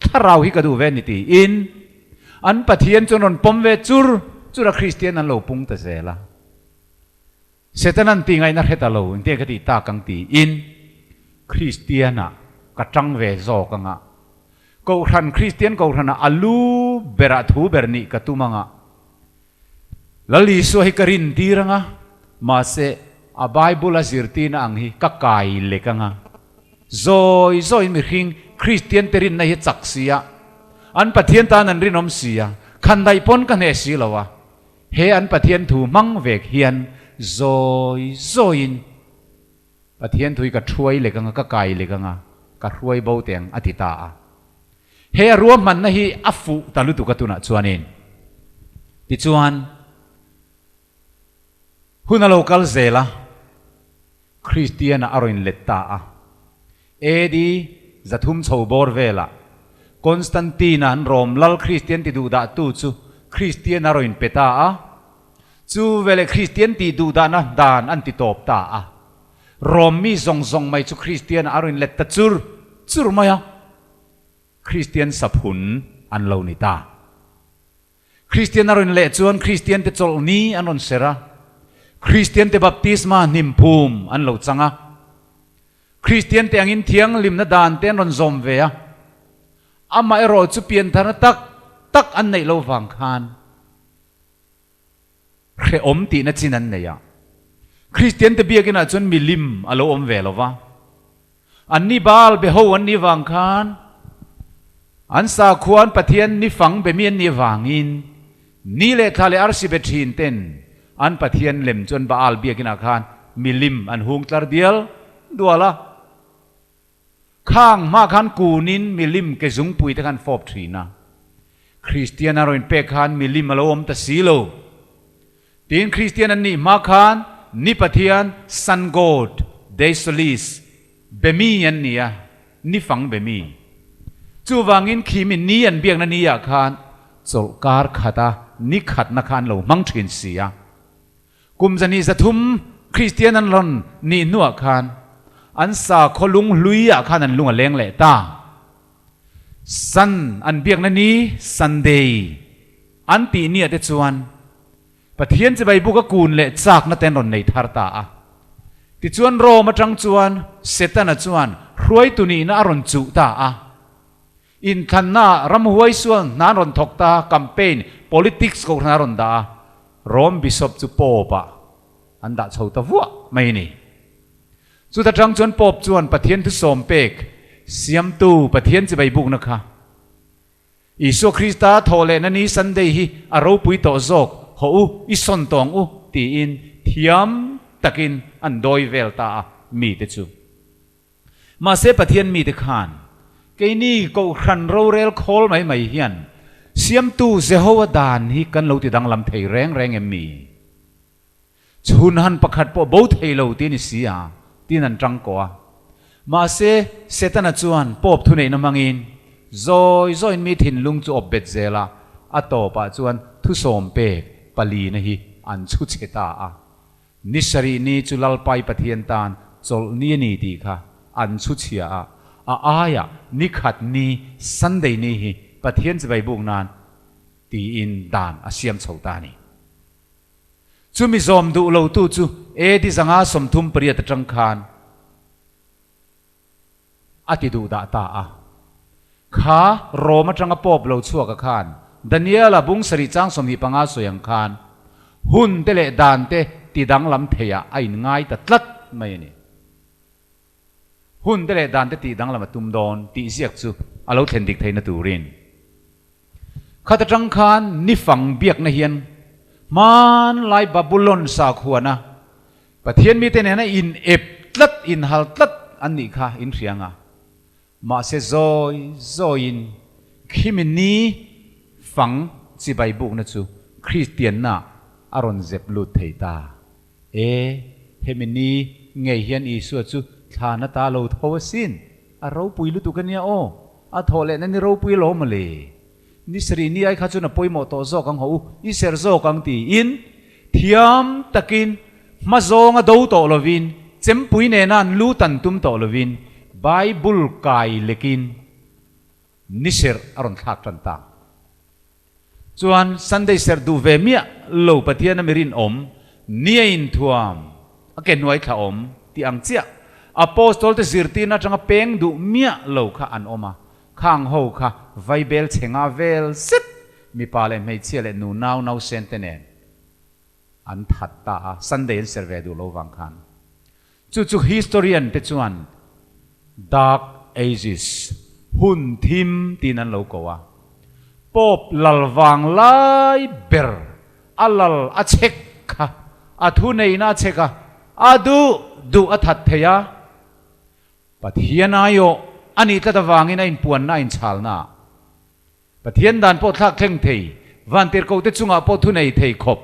Speaker 2: thlarau hi ka duh ve a ni tiin an Pathian chuan rawn pawm ve chur chur a Kristian an lo pung ta zel a. Setanan tih ngaihna hre ta lo engtiang ka tih tak ang tiin Kristianah ka tang ve zawk anga Kohhran Kristian Kohhranah a lu berah thu ber nih ka tum anga Lal Isua hi ka rin tir anga, mahse a Bible a zirtirna ang hi ka kai lek anga. Zawi zawiin mihring Kristian te rinna hi a chak si a, an Pathian tan an rinawm si a, khandaih pawn ka hneh si lo a, he an Pathian thu hmang vek hian zawi zawiin Pathian thu hi ka thuai lek anga, ka kai lek anga, ka hruai bo teh ang a ti ta a. He a ruahmanna hi a fuh ta lutuk a tunah chuanin. Tichuan, hun a lo kal zel a, Kristiana a rawn let ta a. AD 300 chho bawr velah Constantine-a an Rom lal Kristian ti duhdahtu chu Kristian a rawn pe ta a. Chu veleh Kristian tih duhdahna dan an ti tawp ta a. Rom mi zawng zawng mai chu Kristian a rawn let ta chur chur mai a. Kristian saphun an lo ni ta. Kristian a rawn leh chuan Kristian te chawlhni an rawn ser a. Kristian te baptisma hnimphum an lo chang a. Kristian te angin thianghlimna dan te an rawn zawm ve a. Amaherawh chu piantharna tak tak an neih lo vang khan Hrehawm tihna chin an nei a. Kristiante biakinah chuan milim a lo awm ve lo va. Anni Baal be ho an nih vang khan an sakhua an Pathian ni fang be mi an nih vangin ni leh thla leh arsi be thin ten an Pathian lem chuan Baal biakinah khan milim an hung tlar dial dual a. Khang hma khan kunin milim ke zungpui te khan fawp thin a. Kristian a rawn pek khan milim a lo awm ta si lo. Tin Kristian an nih hma khan ni Pathian, Sun God, Dei Solis, be mi an ni a, ni fang be mi. Chuvangin khi mi ni an biakna ni ah khan chawlhkar khat a ni khatna kha an lo hmang thin si a. Kum 203 Kristian an rawn nih hnuah khan an sakhaw lung hlui ah khan an lung a leng leh ta. Sun an biakna ni Sunday an tih niah te chuan Pathian chibai buk a kun leh chakna te an rawn nei thar ta a. Tichuan Rome atang chuan Setana chuan hruaitu nihna a rawn chuh ta a. Inthlanna ramhuai sual hna an rawn thawk ta, campaign, politics kohhran a rawn dah a, Rome Bishop chu Pope ah an dah chho ta vuah mai a ni. Chuta tang chuan Pope chuan Pathian thusawm pek siamtu Pathian chibai bukna kha Isua Krista thawh lehna ni Sunday hi a ropui tawh zawk, hawh u, i sawn tawng u tiin thiam takin an dawi vel ta a mite chu. Mahse Pathian mite khan keini Kohhran rorel khawl mai mai hian Siamtu Jehovah dan hi kan lo ti danglam thei reng reng em mi? Chhun han pakhat pawh bo thei lo ti a ni si a, tiin an tang kawh a. Mahse, Setana chuan Pope thuneihna hmangin zawi zawiin mi thinlung chu awp bet zel a, a tawpah chuan thusawm pek palina hi an chhu chhe ta a. Ni sarih ni chu Lalpai Pathian tan chawlh ni a ni tih kha an chhu chhia a, a aiah ni khat ni Sunday ni hi Pathian chibai buk nan tiin dan a siam chho ta a ni. Chumi zawm duh lotu chu AD 538 atang khan a ti duh dah ta a. Kha Rome atanga Pope lo chhuaka khan Daniela bung sarih chang 25 sawi ang khan hun te leh dan te ti danglam theiah a inngai ta tlat mai a ni. Hun te leh dan te tih danglam a tum dawn tih ziak chu a lo thlen dik theihna turin. Khat atang khan nifang biakna hian hmanlai Babulon sakhuana Pathian mite nena in ep tlat, in hal tlat an nih kha in hria anga. Mahse zawi zawiin khimi ni fang chibai bukna chu Kristianna a rawn zep lut thei ta. E, hemi ni ngei hian Isua chu thlan ata lo tho asin, a ropui lutuk ania aw, a thawh lehna ni ropui alawm mawle. Ni sarih ni ai kha chuan a pawimawh tawh zawk ang haw u, i ser zawk ang tiin thiam takin hma zawnga do tawh lovin, chempui nena an lu tan tum tawh lovin Bible kai lekin ni serh a rawn thlak tan ta. Chuan Sunday serh duh ve miah lo Pathian a mi rinawm, ni a inthuam, a ke hnuai thla awm tih ang chiah Apostol te zirtirna atanga peng duh miah lo kha an awm a, khang ho kha vaibel chhe nga vel zet mipa leh hmeichhia leh nu nau nausen te nen an that ta a, Sunday an serh ve duh lo vang khan. Chu chu historian te chuan Dark Ages, hun thim tiin an lo ko a. Pope lal vang lai ber a lal a chhek kha, a thuneihna a chhek a, a duh duh a that thei a. Pathian aiawh a nih tlat avangin a inpuanna a inchalna ah Pathian dan pawh thlak thleng thei, vantirhkohte chungah pawh thu nei thei khawp,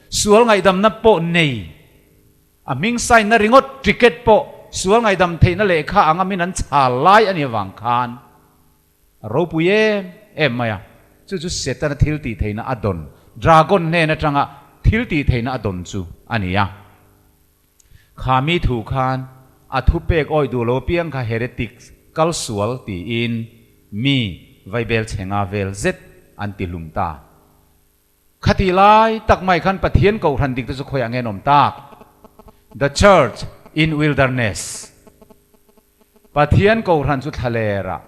Speaker 2: sual ngaihdamna pawh nei, a hming sign na ringawt ticket pawh sual ngaihdam theihna lehkha anga min an chhal lai a nih avang khan a ropui em em mai a. Chu chu Setana thil tih theihna a dawn, dragon hnen atanga thil tih theihna a dawn chu a ni a. Kha mi thu khan a thupek awih duh lo apiang kha heretics, kal sual tiin mi vaibel chhe nga vel zet an ti hlum ta. Khatih lai tak mai khan Pathian kohhran dik te chu khawiah nge an awm tak? The Church in Wilderness. Pathian kohhran chu thlalerah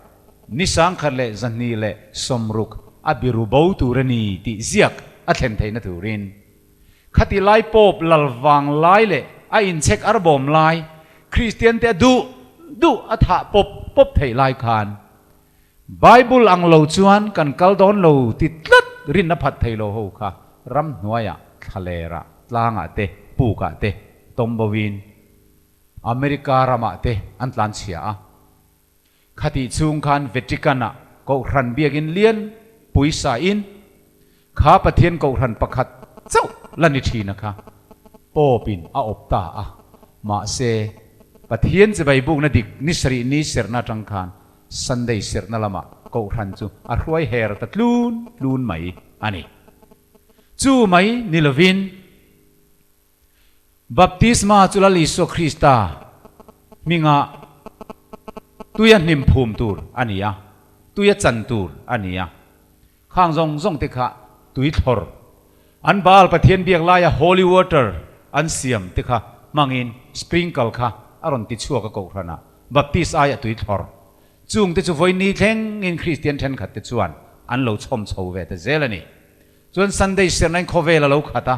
Speaker 2: ni 1260 a biru bo tur a ni tih ziak a thlen theihna turin khati lai Pope lal vang lai leh a inchhek arbawm lai Kristian te a duh duh a thah pawp pawp theih lai khan Bible ang lo chuan kan kal dawn lo ti tlat rinna phat thei lo ho kha ramhnuaiah thlalerah tlangah te pukah te tawmbovin America ramah te an tlan chhia a. Khatih chhung khan Vatican-ah Kohhran biakin lian puisa in kha Pathian Kohhran pakhat chauh la ni thin a kha Pope-in a awp ta a. Mahse, Pathian chibai bukna dik ni sarih ni serhna atang khan Sunday serhna lamah Kohhran chu a hruai her ta tlun tlun mai a ni. Chu mai ni lovin. Baptisma chu Lal Isua Krista hminga tuia hnim phum tur a ni a, tuia chan tur a ni a. Khang zawng zawng te kha tui thlawr, an Baal pathian biak laia holy water an siam te kha hmangin sprinkle kha a rawn ti chhuak a kohhranah Baptist aia tui thlawr. Chung te chu vawiin thlengin Kristian thenkhat te chuan an lo chhawm chho ve ta zel a ni. Chuan Sunday sernain khawvel a lo khat a.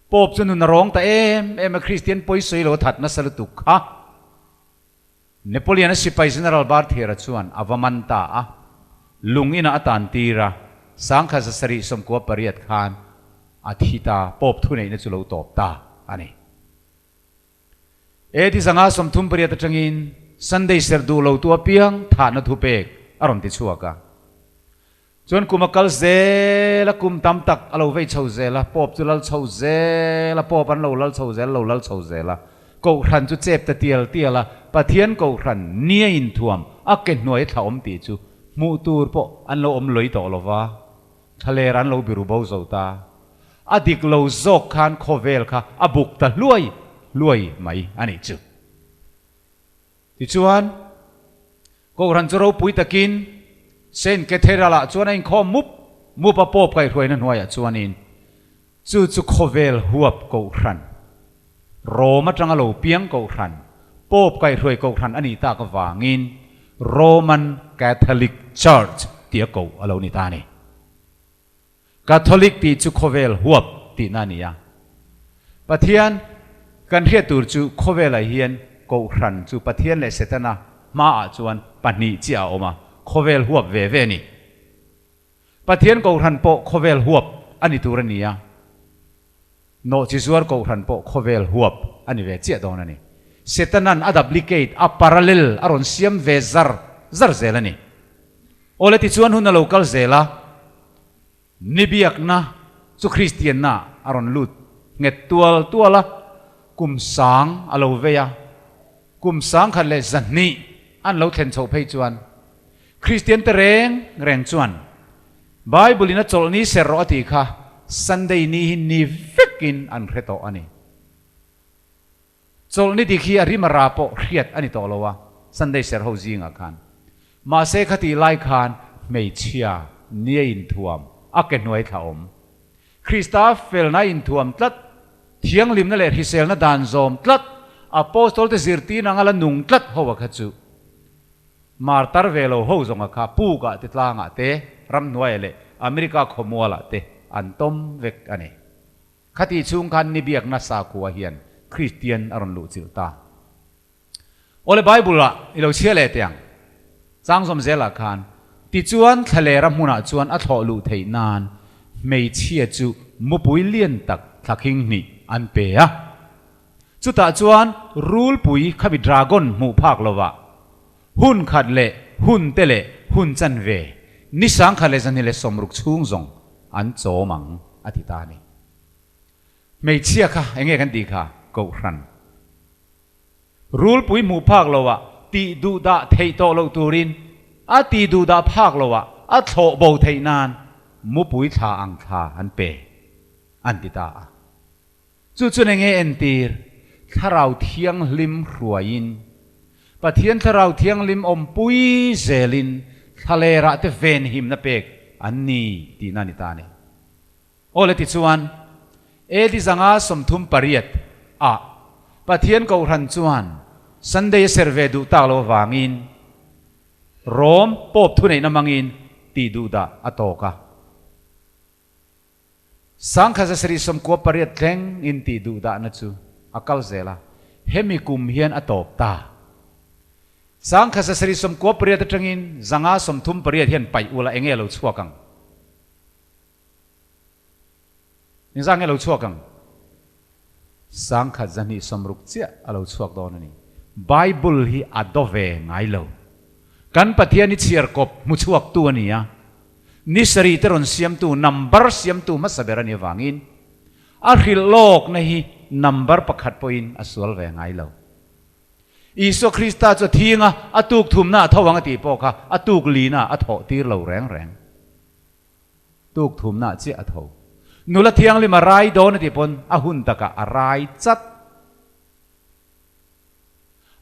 Speaker 2: Pope chu nun a rawng ta em em a, Kristian pawisawi lo a that nasa lutuk kha. Napoleon-a sipai General Barthier-a chuan a va man ta a, lung inah a tan tir a, sangkhat zasarih 98 khan a thi ta, Pope thuneihna chu lo tawp ta a ni. AD 538 atangin Sunday serh duh lo tu apiang thahna thupek a rawn ti chhuak a. Chuan kum a kal zel a, kum tam tak a lo vei chho zel a, Pope chu lal chho zel a, Pope an lo lal chho zel, lo lal chho zel a, Kohhran chu chep ta tial tial a, Pathian Kohhran nia inthuam a ke hnuai thla awm tih chu hmuh tur pawh an lo awm lawih tawh lo va, thlaler an lo biru bo zo ta. A dik lo zawk khan khawvel kha a buk ta hluai hluai mai a nih chu. Tichuan. Kohhran chu ropui takin Saint Cathedral-ah chuan a inkhawm mup mup a, Pope kaihhruaina hnuaiah chuanin chu chu khawvel huap kohhran, Rome atanga lo piang kohhran, Pope kaihhruai kohhran a nih tak avangin Roman Catholic Church tia koh a lo ni ta a ni. Catholic tih chu khawvel huap tihna a ni a. Pathian kan hriat tur chu khawvelah hian Kohhran chu Pathian leh Setana hmaah chuan pahnih chiah a awm a, khawvel huap ve ve a ni. Pathian Kohhran pawh khawvel huap a ni tur a ni a, Nawhchizuar Kohhran pawh khawvel huap a ni ve chiah dawn a ni. Setanan a duplicate, a parallel a rawn siam ve zar zar zel a ni. Awle tichuan hun a lo kal zel a, ni biakna chu Kristianna a rawn lut nghet tual tual a, kum sang a lo vei a, kum 1100 an lo thlen chhoh phei chuan Kristian te reng reng chuan Bible in a chawlh ni ser rawh a tih kha Sunday ni hi ni vekin an hre tawh a ni. Chawlhni dik hi a rim a ra pawh hriat a ni tawh lo a, Sunday ser ho zingah khan. Mahse khatih lai khan hmeichhia nia inthuam a ke hnuai thla awm. Krista felna inthuam tlat, thianghlimna leh hriselna dan zawm tlat, Apostol te zirtir anga la nung tlat ho a kha chu martar ve lo ho zawnga kha pukah te tlangah te, ramhnuaiah leh America khawmualah te an tawm vek a ni. Khatih chhung khan ni biakna sakhua hian Kristian a rawn luh chilh ta. Awle Bible ah i lo chhia leh teh ang. Changzawm zelah khan, Tichuan thlalera hmunah chuan a thlawh luh theih nan hmeichhia chu mupui lian tak thlakhing hnih an pe a. Chutah chuan rulpui khami dragon hmuh phak lovah hun khat leh hun te leh hun chanve ni 1260 chhung zawng an chawm ang a ti ta a ni. Hmeichhia kha eng nge kan tih kha? Kohhran. Rulpui hmuh phak loah tih duh dah theih tawh loh turin a tih duh dah phak loah a thlawh bo theih nan mupui thla ang thla an pe an ti ta a. Chu chuan eng nge entir? Thlarau Thianghlim hruaiin, Pathian Thlarau Thianghlim awmpui zelin thlalerah te venhimna pek an ni tihna a ni ta a ni. Aw le tichuan, AD 538 ah Pathian Kohhran chuan Sunday a ser ve duh tak lo avangin Rome Pope thuneihna hmangin tih duhdah a tawk a. 1798 thleng in tih duhdahna chu a kal zel a, hemi kum hian a tawp ta. 1798 atangin 538 hian paih ula enge a lo chhuak ang? Engzah nge a lo chhuak ang? 1260 chiah a lo chhuak dawn a ni. Bible hi a do ve ngai lo. Kan Pathian hi chhiar kawp hmu chhuaktu a ni a, ni sarih te rawn siamtu, number siamtu hmasa ber a nih avangin a hrilh lawkna hi number pakhat pawhin a sual ve ngai lo. Isua Krista chu a thing a, a tuk thumna a tho ang a tih pawh kha a tuk lina a thawh tir lo reng reng. Tuk thumna chiah a tho. Nula thianghlim a rai dawn a tih pawn a hun takah a rai chat.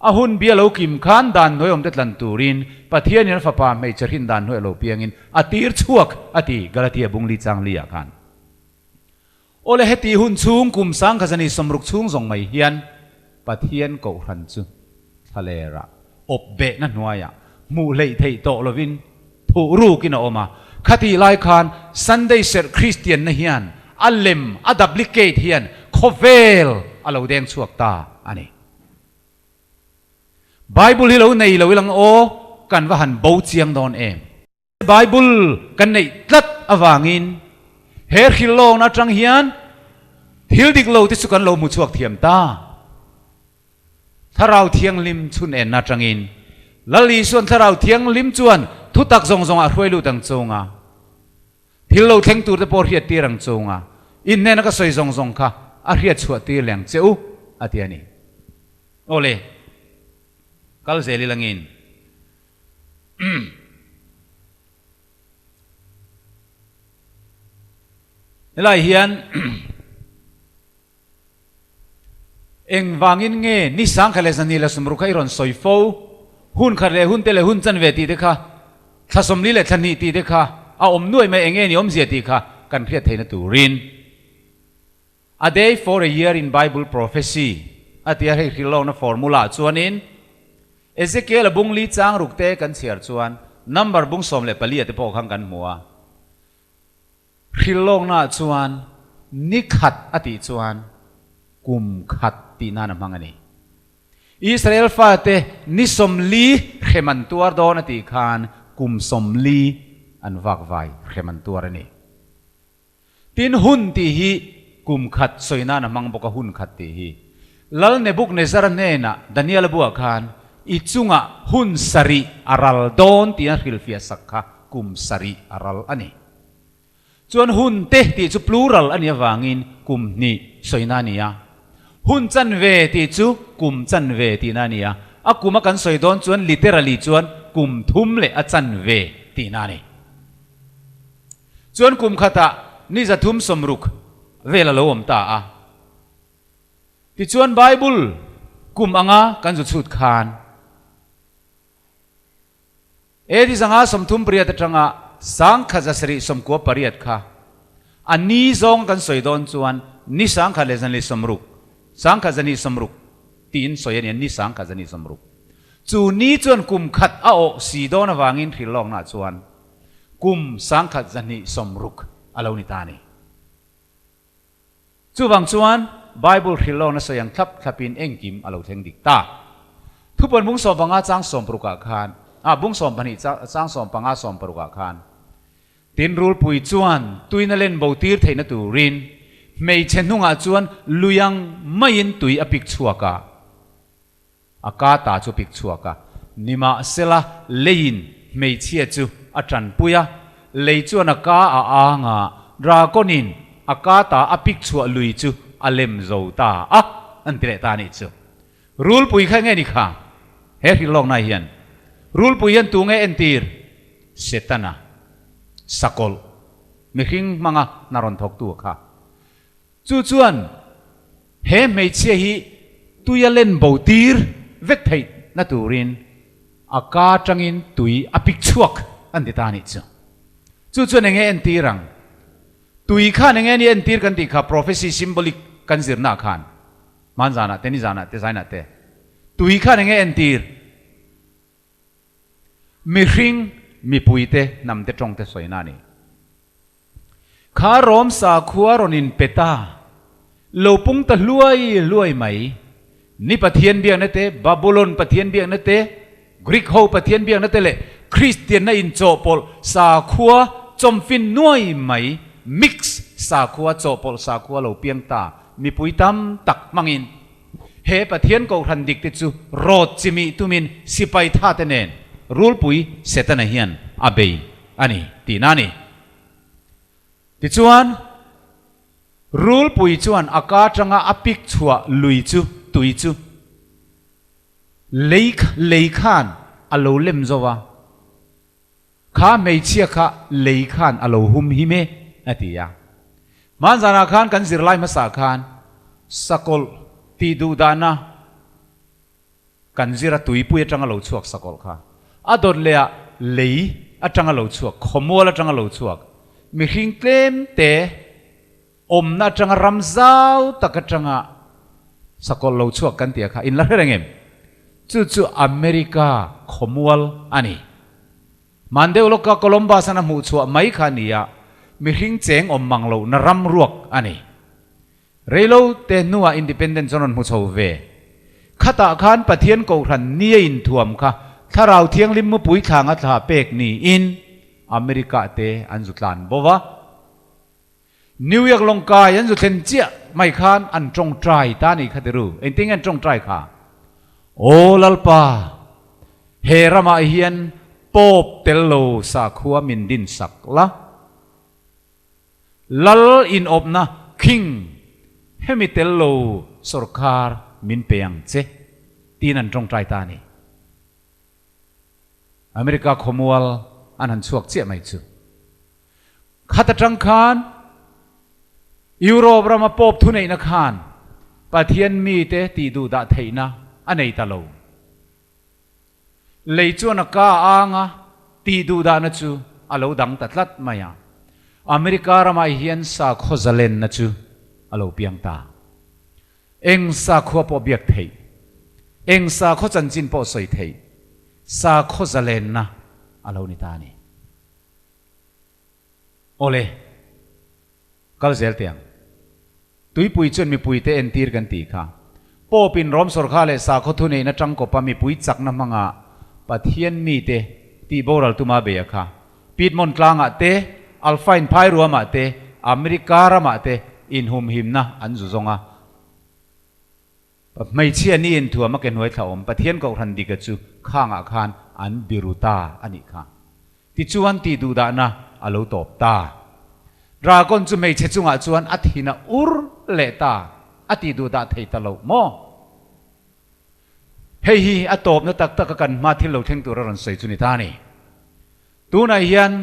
Speaker 2: A hun bia lo kim khan dan hnuai awmte tlan turin Pathianin a fapa hmeichhe hrin dan hnuai a lo piangin a tir chhuak a ti Galatia bungli chang li ah khan. Awle heti hun chhung kum sangkhazani sawmruk chhung zawng mai hian Pathian kohhran chu thlalera awp behna hnuaiah hmuh hleih theih tawh lovin thuh rukin a awm a. Khatih lai khan Sunday serh Kristianna hian a lem, a duplicate hian khawvel a lo deng chhuak ta a ni. Bible hi lo nei lo ilang aw, kan va han bo chiang dawn em? Bible kan neih tlat avangin he hrilhlawkna atang hian thil dik lo te chu kan lo hmu chhuak thiam ta. Thlarau Thianghlim chhun enna atangin Lal Isuan Thlarau Thianghlim chuan thutak zawng zawngah hruai lut ang chunga thil lo thleng tur te pawh hriat tir ang chunga in hnena ka sawi zawng zawng kha a hriat chhuah tir leh ang che u a ti a ni. Awle, kal zel ilangin. Helai hian engvangin nge ni sangkhat leh zani leh sumruk kha i rawn sawi fo? Hun khat leh hun te leh hun chanve tih te kha, thla sawmli leh thla hnih tih te kha a awm nuai mai eng nge ni awmzia tih kha kan hriat theihna turin. A day for a year in Bible prophecy a tia hei hrilhlawkna formula ah chuanin Ezekiel a bung li chang ruk te kan chhiar chuan number bung 14 ah te pawh khan kan hmu a. Hrilhlawkna ah chuan ni khat a tih chuan kum khat tih nan a hmang a ni. Israel fate ni 40 hrem an tuar dawn a tih khan kum 40 an vakvai hrem an tuar a ni. Tin, hun tih hi kum khat sawi nan a hmang bawk a, hun khat tih hi. Lal Nebuknezara hnenah Daniela buah khan, I chungah hun sarih a ral dawn tih a hrilhfiah sak kha kum sarih a ral a ni. Chuan hun te tih chu plural a nih avangin kum hnih sawina a ni a. Hun chanve tih chu kum chanve tihna a ni a. A kum a kan sawi dawn chuan literally chuan kum thum leh a chanve tihna a ni. Chuan kum khatah ni 360 vel a lo awm ta a. Tichuan Bible kum anga kan zu chhut khan AD 538 atanga 1798 kha a ni zawng kan sawi dawn chuan ni sangkhat leh zanli sawmruk, sangkhat zani sawmruk tiin sawi a ni a, ni sangkhat zani sawmruk. Chu ni chuan kum khat a awh si dawn avangin hrilhlawknaah chuan Kum 1260 a lo ni ta a ni. Chuvang chuan Bible hrilhlawkna sawi ang thlap thlapin engkim a lo thleng dik ta. Thupuan bung 15 chang 60 ah khan, ah bung 12 chang 15 60 ah khan, Tin rulpui chuan tuina len bo tir theihna turin hmeichhe hnungah chuan lui ang maiin tui a pik chhuak a. A ka ta chu pik chhuak a, nimahsela leiin hmeichhia chu a tanpui a, lei chuan a ka a ang a, dragon-in a ka ta a pik chhuah lui chu a lem zo ta a, an ti leh ta a nih chu. Rulpui kha enge ni kha? He hrilhlawkna hian rulpui hian tu nge entir? Setana, sakawlh, mihring hmanga hna rawn thawktu kha. Chu chuan he hmeichhia hi tui a len bo tir vek theih na turin a ka atangin tui a pik chhuak an ti ta a nih chu. Chu chuan enge entir ang? Tui khan enge ni entir kan tih kha prophecy symbolic kan zirna ah khan hmanzanah te nizanah te zainah te tui khan enge entir? Mihring mipuite hnamte tawngte sawina a ni. Kha Rom sakhua rawn inpe ta, lo pung ta hluai hluai mai. Ni Pathian biakna te, Babulon Pathian biakna te, Greek ho Pathian biakna te leh Kristianna inchawhpawlh sakhua chawmfin nuai mai, mix sakhua chawhpawlh sakhua lo piang ta mipui tam tak hmangin he Pathian kohhran dik te chu rawt chimih tumin sipai tha te nen rulpui Setana hian a bei a ni tihna a ni. Tichuan, rulpui chuan a ka atanga a pik chhuah lui chu, tui chu, lei lei khan a lo lem zo a, kha hmeichhia kha lei khan a lo hum him e, a ti a. Hmanzanah khan kan zirlai hmasa khan sakawlh tih duh dahna Kan zir a tuipui atanga lo chhuak sakawlh kha a dawt leh ah lei atanga lo chhuak, khawmual atanga lo chhuak mihring tlem te Awmna atanga ram zau tak atanga sakawlh lo chhuak kan tih a kha in la hre reng em? Chu chu America khawmual a ni. Hman deuh lawka Columbus an a hmuh chhuah mai kha a ni a, mihring cheng awm mang lohna ram ruak a ni. Reilo te hnuah Independence an rawn hmu chho ve. Khatah khan Pathian Kohhran nia inthuam kha Thlarau Thianghlim mupui thlanga thla pek niin America te an zu tlan bo va. New York lawngkai an zu thlen chiah mai khan an tawngtai ta ni kha tiru. Engtin nge an tawngtai kha? Aw Lalpa, he ramah hian Pope tel lo sakhua min din sak la. Lal inawpna King hemi tel lo sorkar min pe ang che tiin an tawngtai ta ni. America khawmual an han chhuak chiah mai chu. Khat atang khan Europe rama Pope thuneihna khan Pathian mite tih duh dah theihna a nei ta lo. Lei chuan a ka anga tih duh dahna chu a lo dang ta tlat mai a. America ramah hian sakhaw zalenna chu a lo piang ta. Eng sakhua pawh biak theih, eng sakhaw chanchin pawh sawi theih, sakhaw zalenna a lo ni ta a ni. Awle, kal zel teh ang. Tuipui chuan mipuite entir kan tih kha. Pope in Rom sawrkha leh sakhaw thuneihna tangkawpa mipui chakna hmanga Pathian mite tih boral tuma bei a kha. Piedmont tlangah te, Alpine phai ruamah te, America ramah te inhumhimna an zu zawng a. Hmeichhia ni inthuam a ke hnuai thla awm Pathian Kohhran dika chu khangah khan an biru ta a nih kha. Tichuan tih duhdahna a lo tawp ta. Dragon chu hmeichhe chungah chuan a thin a ur leh ta, a tih duhdah thei ta lo maw? Hei hi a tawpna tak taka kan hma thil lo thleng tur a rawn sawi chu ni ta a ni. Tunah hian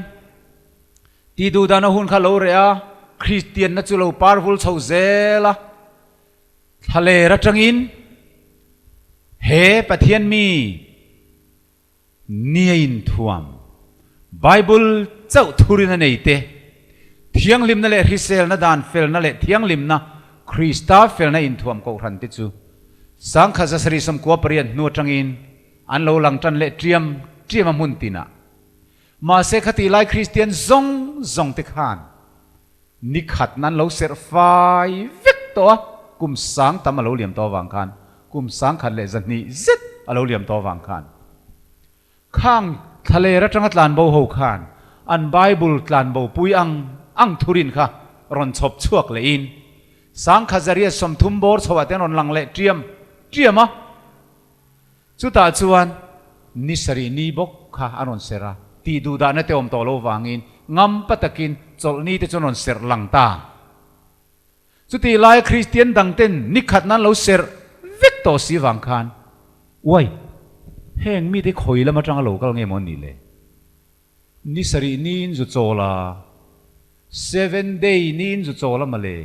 Speaker 2: tih duhdahna hun kha lo reh a, Kristianna chu lo parvul chho zel a. Thlaler atangin he Pathian mi nia inthuam, Bible chauh thurin a nei te, thianghlimna leh hriselna dan felna leh thianghlimna Krista felna inthuam kohhran te chu sangkhat zasarih 98 hnu atangin an lo lang tan leh tiam tiam a hmun tinah. Mahse khatih lai Kristian zawng zawng te khan Ni khat nan lo serh fai vek tawh a, kum sang tam a lo liam tawh avang khan, kum 1200 zet a lo liam tawh avang khan, khang thlaler atanga tlanbo ho khan an Bible tlanbo pui ang ang thurin kha rawn chhawp chhuak lehin 1130 bawr chhoah te an rawn lang leh tiam tiam a. Chutah chuan ni sarih ni bawk kha an rawn serh a, tih duh dahna te awm tawh lo vangin ngampa takin chawlhni te chu an rawn serh lang ta. Chutih laia Kristian dangten ni khatna an lo serh vek tawh si vang khan, Uai, heng mite khawi lam atanga lo kal nge maw an nih le? Ni sarih niin zu chawl a, seven day niin zu chawl a mawle,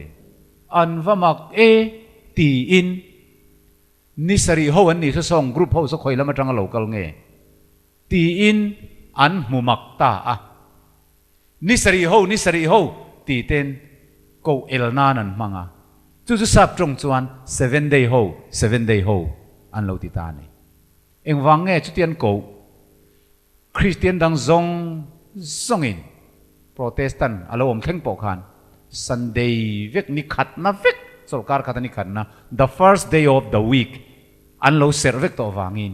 Speaker 2: an va mak e tiin Ni sarih ho an nih chu sawng group ho chu khawi lam atanga lo kal nge? Tiin an hmu mak ta a. Ni sarih ho, ni sarih ho tih ten koh el nan an hmang a. Chu chu sap tawng chuan seven day ho, seven day ho an lo ti ta a ni. Engvang nge chutian koh? Kristian dang zawng zawngin Protestant a lo awm thleng pawh khan Sunday vek ni khatna vek chawlhkar khata ni khatna the first day of the week an lo serh vek tawh vangin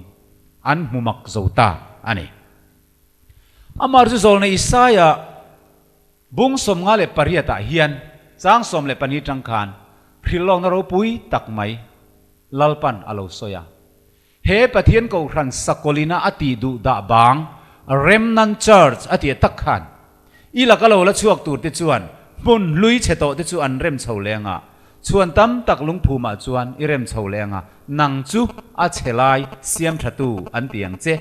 Speaker 2: an hmu mak zo ta a ni. Amah chu zawlna Isaia bung 58 ah hian chang 12 tang khan hrilhlawkna ropui tak mai Lalpan a lo sawi a. He Pathian Kohhran Sakawlina a tih duh dah bang Remnant Church a tih tak khan i laka lo la chhuak tur te chuan hmun hlui chhe tawh te chu an rem chho leng a, chhuan tam tak lungphumah chuan i rem chho leng a, nang chu a chhe lai siam thatu an ti ang che.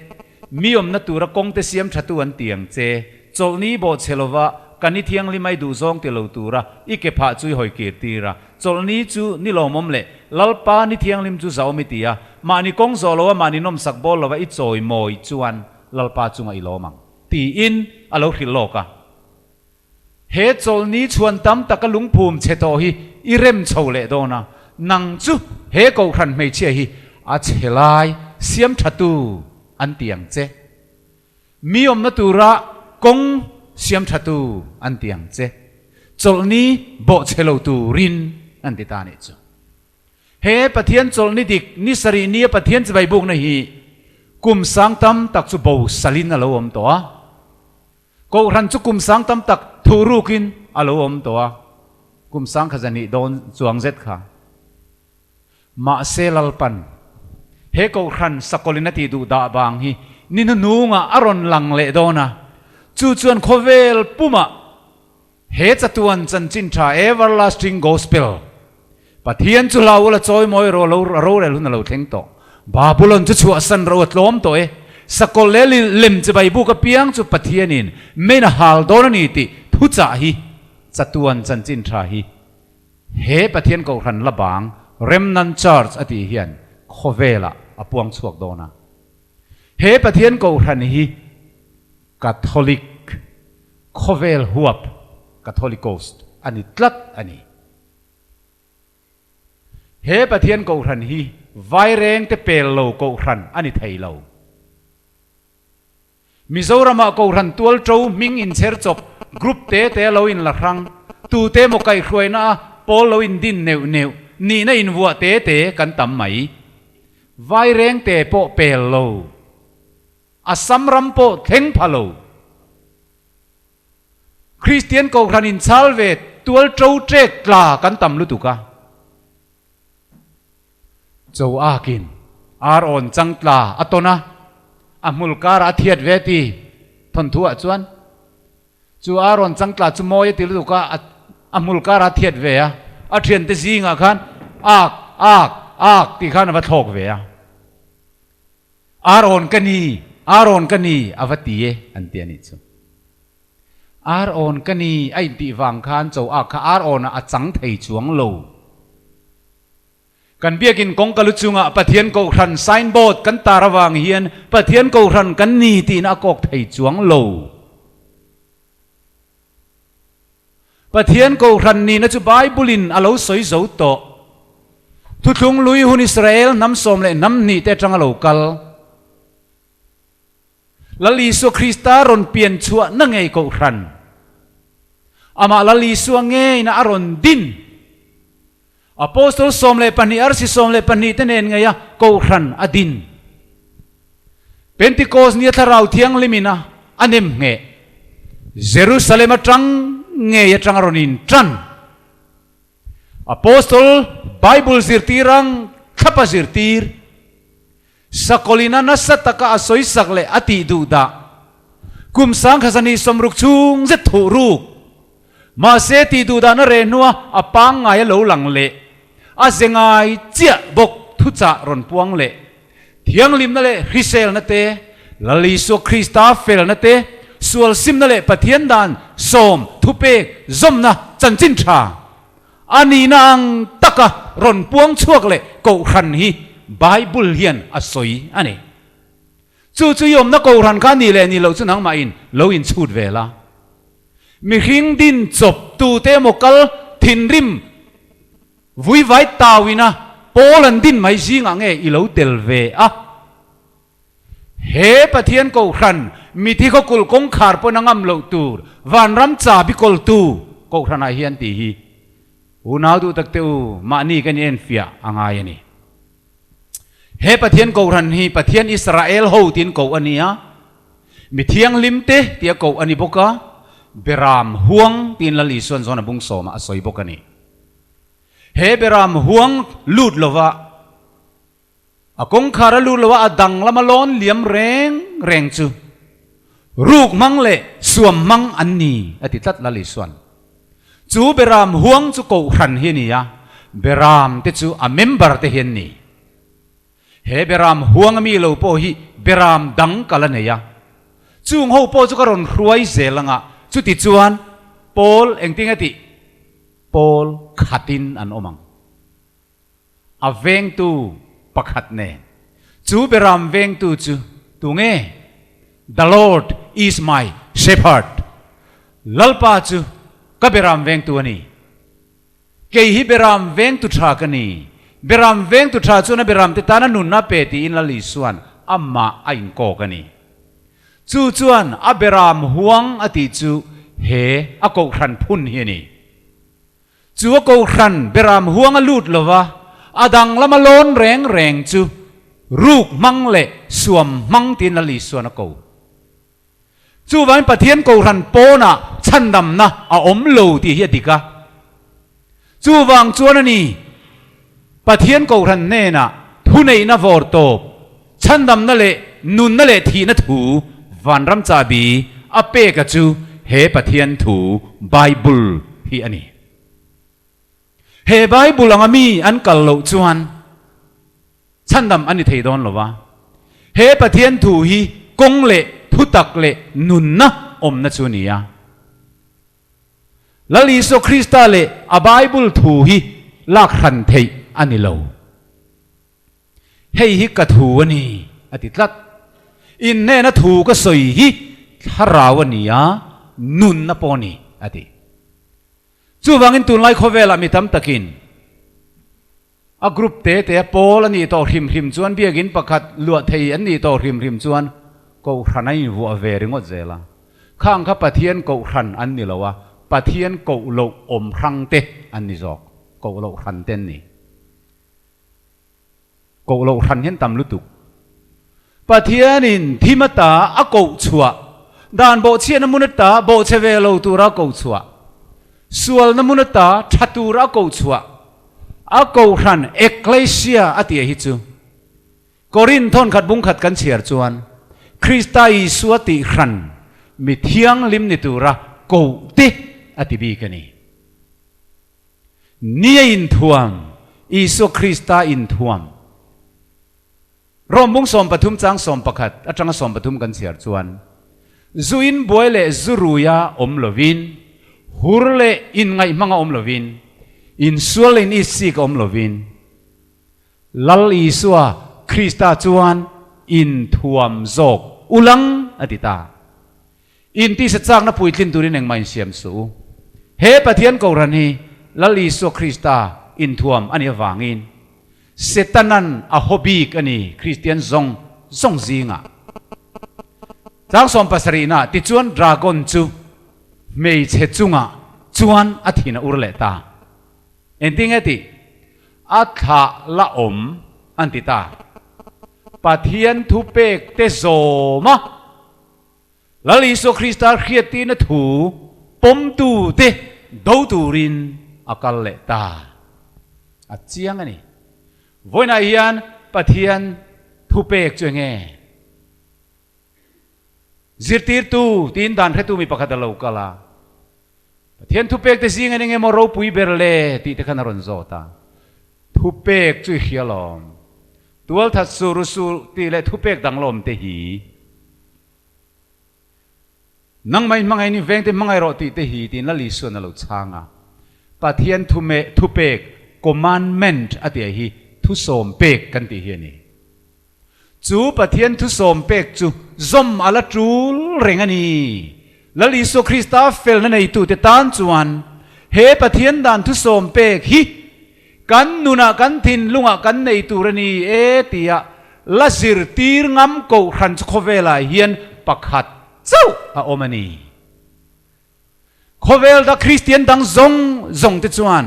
Speaker 2: Mi awmna tura kawng te siam thatu an ti ang che. Chawlhni bawh chhe lova kan i thianghlim ai duh zawng ti lo tura i ke phah chu i hawi kir tir a. Chawlhni chu ni lawmawm leh Lalpa ni thianghlim chu zauhawm i ti a, mahni kawng zawh loa mahni nawmsak bawl lova i chawi mawi chuan Lalpa chungah i lawm ang, tiin a lo hrilh lawk a. He chawlhni chhuan tam taka lungphum chhe tawh hi i rem chho leh dawn a, nang chu he kohhran hmeichhia hi a chhe lai siam thatu an ti ang che. Mi awmna tura kawng siam thatu an ti ang che. Chawlhni bawh chhe lo turin an ti ta a nih chu. He Pathian chawlhni dik ni sarih nia Pathian chibai bukna hi kum sang tam tak chu bo salin a lo awm tawh a. Kohhran chu kum sang tam tak thuh rukin a lo awm tawh a, kum sang kha zahnih dawn chuang zet kha. Mahse Lalpan he Kohhran sakawlin a tih duh dah vang hi ni hnuhnungah a rawn lang leh dawn a, chu chuan khawvel pumah he chatuan chanchin tha everlasting gospel Pathian chu hlau ula chawi mawi rawh lo rorel hun a lo thleng tawh. Babulon chu chhuahsan ro a tlawm tawh e. Sakawlh leh lem chibai buk apiang chu Pathianin main a hal dawn a ni tih thuchah hi chatuan chanchin tha hi he Pathian Kohhran la bang Remnant Church a tih hian khawvelah a puang chhuak dawn a. He Pathian Kohhran hi Catholic khawvel huap Catholicos a ni tlat a ni. He Pathian Kohhran hi vairengte pel lo Kohhran a ni thei lo. Mizoramah Kohhran tualṭo hming inchher chawp group te te lo inla hrang, tute emaw kaihhruaina a pawl lo indin neuh neuh, nihna invuah te te kan tam mai. Vairengte pawh pel lo. Assam ram pawh thleng pha lo. Kristian Kohhran inchhal ve tual ṭo ṭek tla kan tam lutuk a. Cho akin ar awn chang tla a tawn a, a hmul karah a thiat ve ti thawnthu ah chuan chu ar awn chang tla chu mawi a ti lutuk a, a hmul karah a thiat ve a, a thiante zingah khan ak, ak, ak tih khan a va thlawk ve a. Ar-awn ka ni, ar-awn ka ni, a va ti e, an ti a nih chu. Ar-awn ka ni a intih vang khan cho ak kha ar-awnah a chang thei chuang lo. Kan biakin kawngka lu chungah Pathian Kohhran signboard kan tar avang hian Pathian Kohhran kan ni tiin a kawk thei chuang lo. Pathian Kohhran nihna chu Bible-in a lo sawi zo tawh. Thuthlung lui hun Israel hnam sawm leh hnam hnih te atanga lo kal. Lal Isua Krista rawn pian chhuahna ngei Kohhran. Amah Lal Isua ngeina a rawn din. Apostol 12 arsi 12 te nen ngeia Kohhran a din. Pentecost nia Thlarau Thianghlimin a a nem ngheh. Jerusalem atang ngei atang a rawn in tan. Apostol Bible zirtir ang thlap a zirtir. Sakawlina nasa taka a sawisak leh a tih duh dah. Kum sangkhazani 60 chhung zet thuh ruk. Mahse tih duh dahna reh hnua a pangngai a lo lang leh a ze ngai chiah bawk thuchah rawn puang leh thianghlimna leh hriselna te, Lal Isua Krista felna te, sual simna leh Pathian dan sawm thupek zawmna chanchin tha a nihna ang taka rawn puang chhuak leh Kohhran hi Bible hian a sawi a ni. Chu chu i awmna Kohhran kha nih leh nih loh chu nangmahin lo inchhut ve la. Mihring din chawp tute emaw kal thinrim vuivai tauina pawl an din mai zingah nge i lo tel ve a? He Pathian Kohhran mithi khawkulh kawngkhar pawn a ngam loh tur vanram chabi kawltu Kohhranah hian tih hi unau duh tak te u mahni kan enfiah a ngai a ni. He Pathian Kohhran hi Pathian Israel ho tiin koh a ni a. Mi thianghlim te tia koh a ni bawk a, Beram huang tiin Lal Isuan zawn a bung sawmah a sawi bawk a ni. He Beram huang lut lova, a kawngkhar a lut lova a dang lama lawn liam reng reng chu ruk hmang leh suam hmang an ni a ti tlat Lal Isuan. Chu Beram huang chu Kohhran hi a ni a, Beram te chu a member te hi an ni. He beram huang ami lo pawh hi beram dang ka la nei a, chung ho pawh chu ka rawn hruai zel anga, chuti chuan Paul engtin nge tih? Paul khatin an awm ang. A vengtu pakhat nen. Chu beram vengtu chu tunge? The Lord is my shepherd. Lalpa chu. Ka beram vengtu a ni. Kei hi beram vengtu tha ka ni. Beram vengtu tha chuan a beramte tana nunna pe tiin Lal Isua'n amah a inkawk a ni. Chu chuan a beram huang a tih chu he a kohhran phun hi a ni. Chu a kohhran beram huang a lut lo va, a dang lama lawn reng reng chu ruk hmang leh suam hmang tiin Lal Isua'n a ko. Chuvangin Pathian kohhran pawnah chhandamna a awm lo tih hi a dik a. Chuvang chuan a ni, Pathian kohhran hnenah thuneihna vawr tawp, chhandamna leh nunna leh thihna thu vanram chahbi a peka chu he Pathian thu Bible hi a ni. He Bible anga mi an kal loh chuan chhandam a ni thei dawn lo va. He Pathian thu hi kawng leh thutak leh nunna awmna chu a ni a. Lal Isua Krista leh a Bible thu hi lak hran theih a ni lo. Hei hi ka thu a ni, a ti tlat. Inhnena thu ka sawi hi thlarau a ni a, nunna pawh a ni, a ti. Chuvangin tunlai khawvelah mi tam takin a group te te a pawl a nih tawh hrim hrim chuan biakinn pakhat luah thei an nih tawh hrim hrim chuan kohhran a invuah ve ringawt zel a. Khang kha Pathian kohhran an ni lo a, Pathian koh loh awm hrang te an ni zawk, koh loh hran te an ni. Koh loh hran hian tam lutuk. Pathianin thim ata a koh chhuah, dan bawhchhiatna hmun ata bawhchhe ve lo tura a koh chhuah, sualna hmun ata tha tura a koh chhuah, a kohhran, ekklesia, a tih hi chu Korinth thawnkhat bungkhat kan chhiar chuan Krista Isua tih hran mi thianghlim ni tura koh te a ti bik a ni. Ni a inthuam, Isua Krista inthuam. Rom bung 13 chang 11 atanga 13 kan chhiar chuan, Zu in buai leh zu ruia awm lovin, hur leh inngaih hmanga awm lovin, insual leh in-itsik a awm lovin, Lal Isua Krista chuan inthuam zawk ulang a ti ta. Intisa chakna puitlin turin engmah insiam suh u. He Pathian Kohhran hi Lal Isua Krista inthuam a nih avangin Setanan a haw bik a ni Kristian zawng zawng zingah. Chang sawmpasarihna tichuan dragon chu hmeichhe chungah chuan a thin a ur leh ta. Engtinge tih? A thlah la awm an ti ta. Pathian thupek te zawm a. Lal Isua Krista hriattirna thu pawmtute do turin a kal leh ta. A chiang a ni. Vawiinah hian Pathian thupek chu enge? Zirtirtu tiin dan hretu mi pakhat a lo kal a. Pathian thupek te zing en engemaw ropui ber le tih te khan a rawn zawt a. Thupek chu i hria lawm. Tualthat sur u sur tih leh thupek danglawm te hi. Nangmah in hmangaih ni veng te hmangaih rawh tih te hi tiin Lal Isuan a lo chhang a. Pathian thumeh thupek, commandment, a tih hi thusawm pek kan tih hi a ni. Chu Pathian thusawm pek chu zawm a la tul reng a ni. Lal Isua Krista felna neitute tan chuan he Pathian dan thusawm pek hi Kan nunah kan thinlungah kan nei tur a ni e tia la zirtir ngam kohhran chu khawvelah hian pakhat chauh a awm a ni. Khawvel da Kristian dang zawng zawng te chuan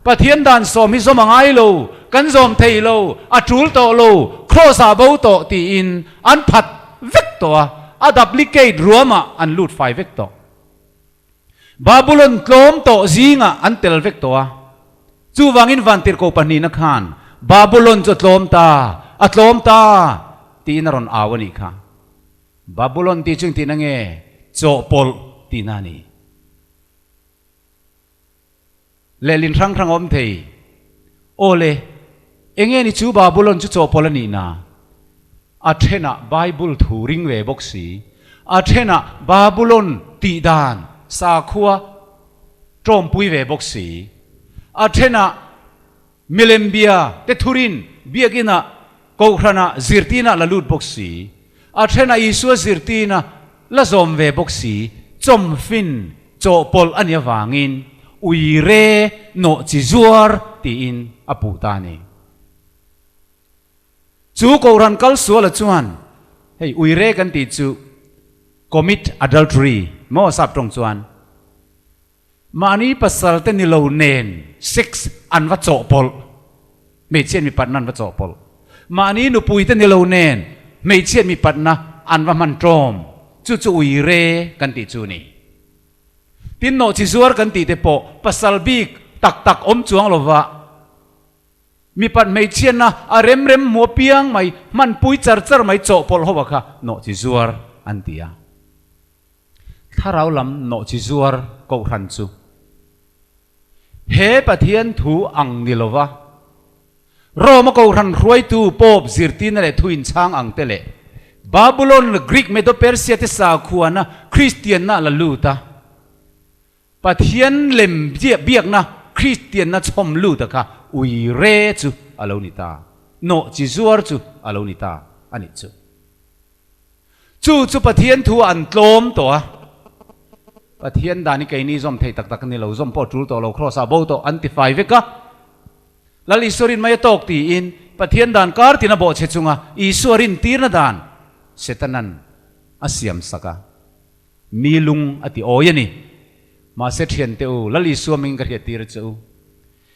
Speaker 2: Pathian dan sawm hi zawm a ngai lo, kan zawm thei lo, a tul tawh lo, kraws ah bo tawh tiin an phat vek tawh a, a duplicate ruamah an lut fai vek tawh. Babulon tlawm tawh zingah an tel vek tawh a. Chuvangin vantirhkoh pahnihna khan, Babulon chu a tlawm ta, a tlawm ta, tiin a rawn au a nih kha. Babulon tih chu engtihna nge? Chawhpawlh tihna a ni. Lehlin hrang hrang a awm thei. Aw le, enge ni chu Babulon chu chawhpawlh a nihna? A thenah Bible thu ring ve bawk si, a thenah Babulon tih dan sakhua tawmpui ve bawk si, a thenah milem bia te thurin biakinah kohhranah zirtinah la lut bawk si, a thenah Isua zirtina la zawm ve bawk si, chawmfin. Chawhpawlh a nih avangin uire nawh chi zuar tiin a puh ta a ni. Chu Kohhran kal suala chuan hei uire kan tih chu commit adultery maw sap tawng chuan mahni pasal te ni lo nen sex an va chawhpawlh, hmeichhiat mipatna an va chawhpawlh, mahni nupui te ni lo nen hmeichhiat mipatna an va hman tawm, chu chu uire kan tih chu a ni. Tin nawh chi zuar kan tih te pawh pasal bik tak tak awm chuang lova, Mipat hmeichhiatna a rem rem hmu apiang mai, hmanpui char char mai chawhpawlh ho a kha nawhchi zuar an ti a. Thlarau lam nawhchi zuar kohhran chu he Pathian thu ang ni lova Rome-a kohhran hruaitu Pope zirtirna leh thu inchhang ang te leh Babylon Greek Medo-Persia te sakhuana Kristianna la lut a. Pathian lem biakna Kristianna chhawm lut a kha ui re chu a lo ni ta, nawh chi zuar chu a lo ni ta a nih chu. Chu chu Pathian thu an tlawm tawh a, Pathian dan hi keini zawm thei tak tak a ni lo, zawm pawh tul tawh lo, Kraws ah bo tawh an ti fai vek a. Lal Isua rin mai a tawk tiin Pathian dan kar tina bawhchhe chunga Isua rin tirna dan Setanan a siam sak a. Mi lung a ti awi a ni. Mahse thiante u, Lal Isua ming ka hriat tir a che u.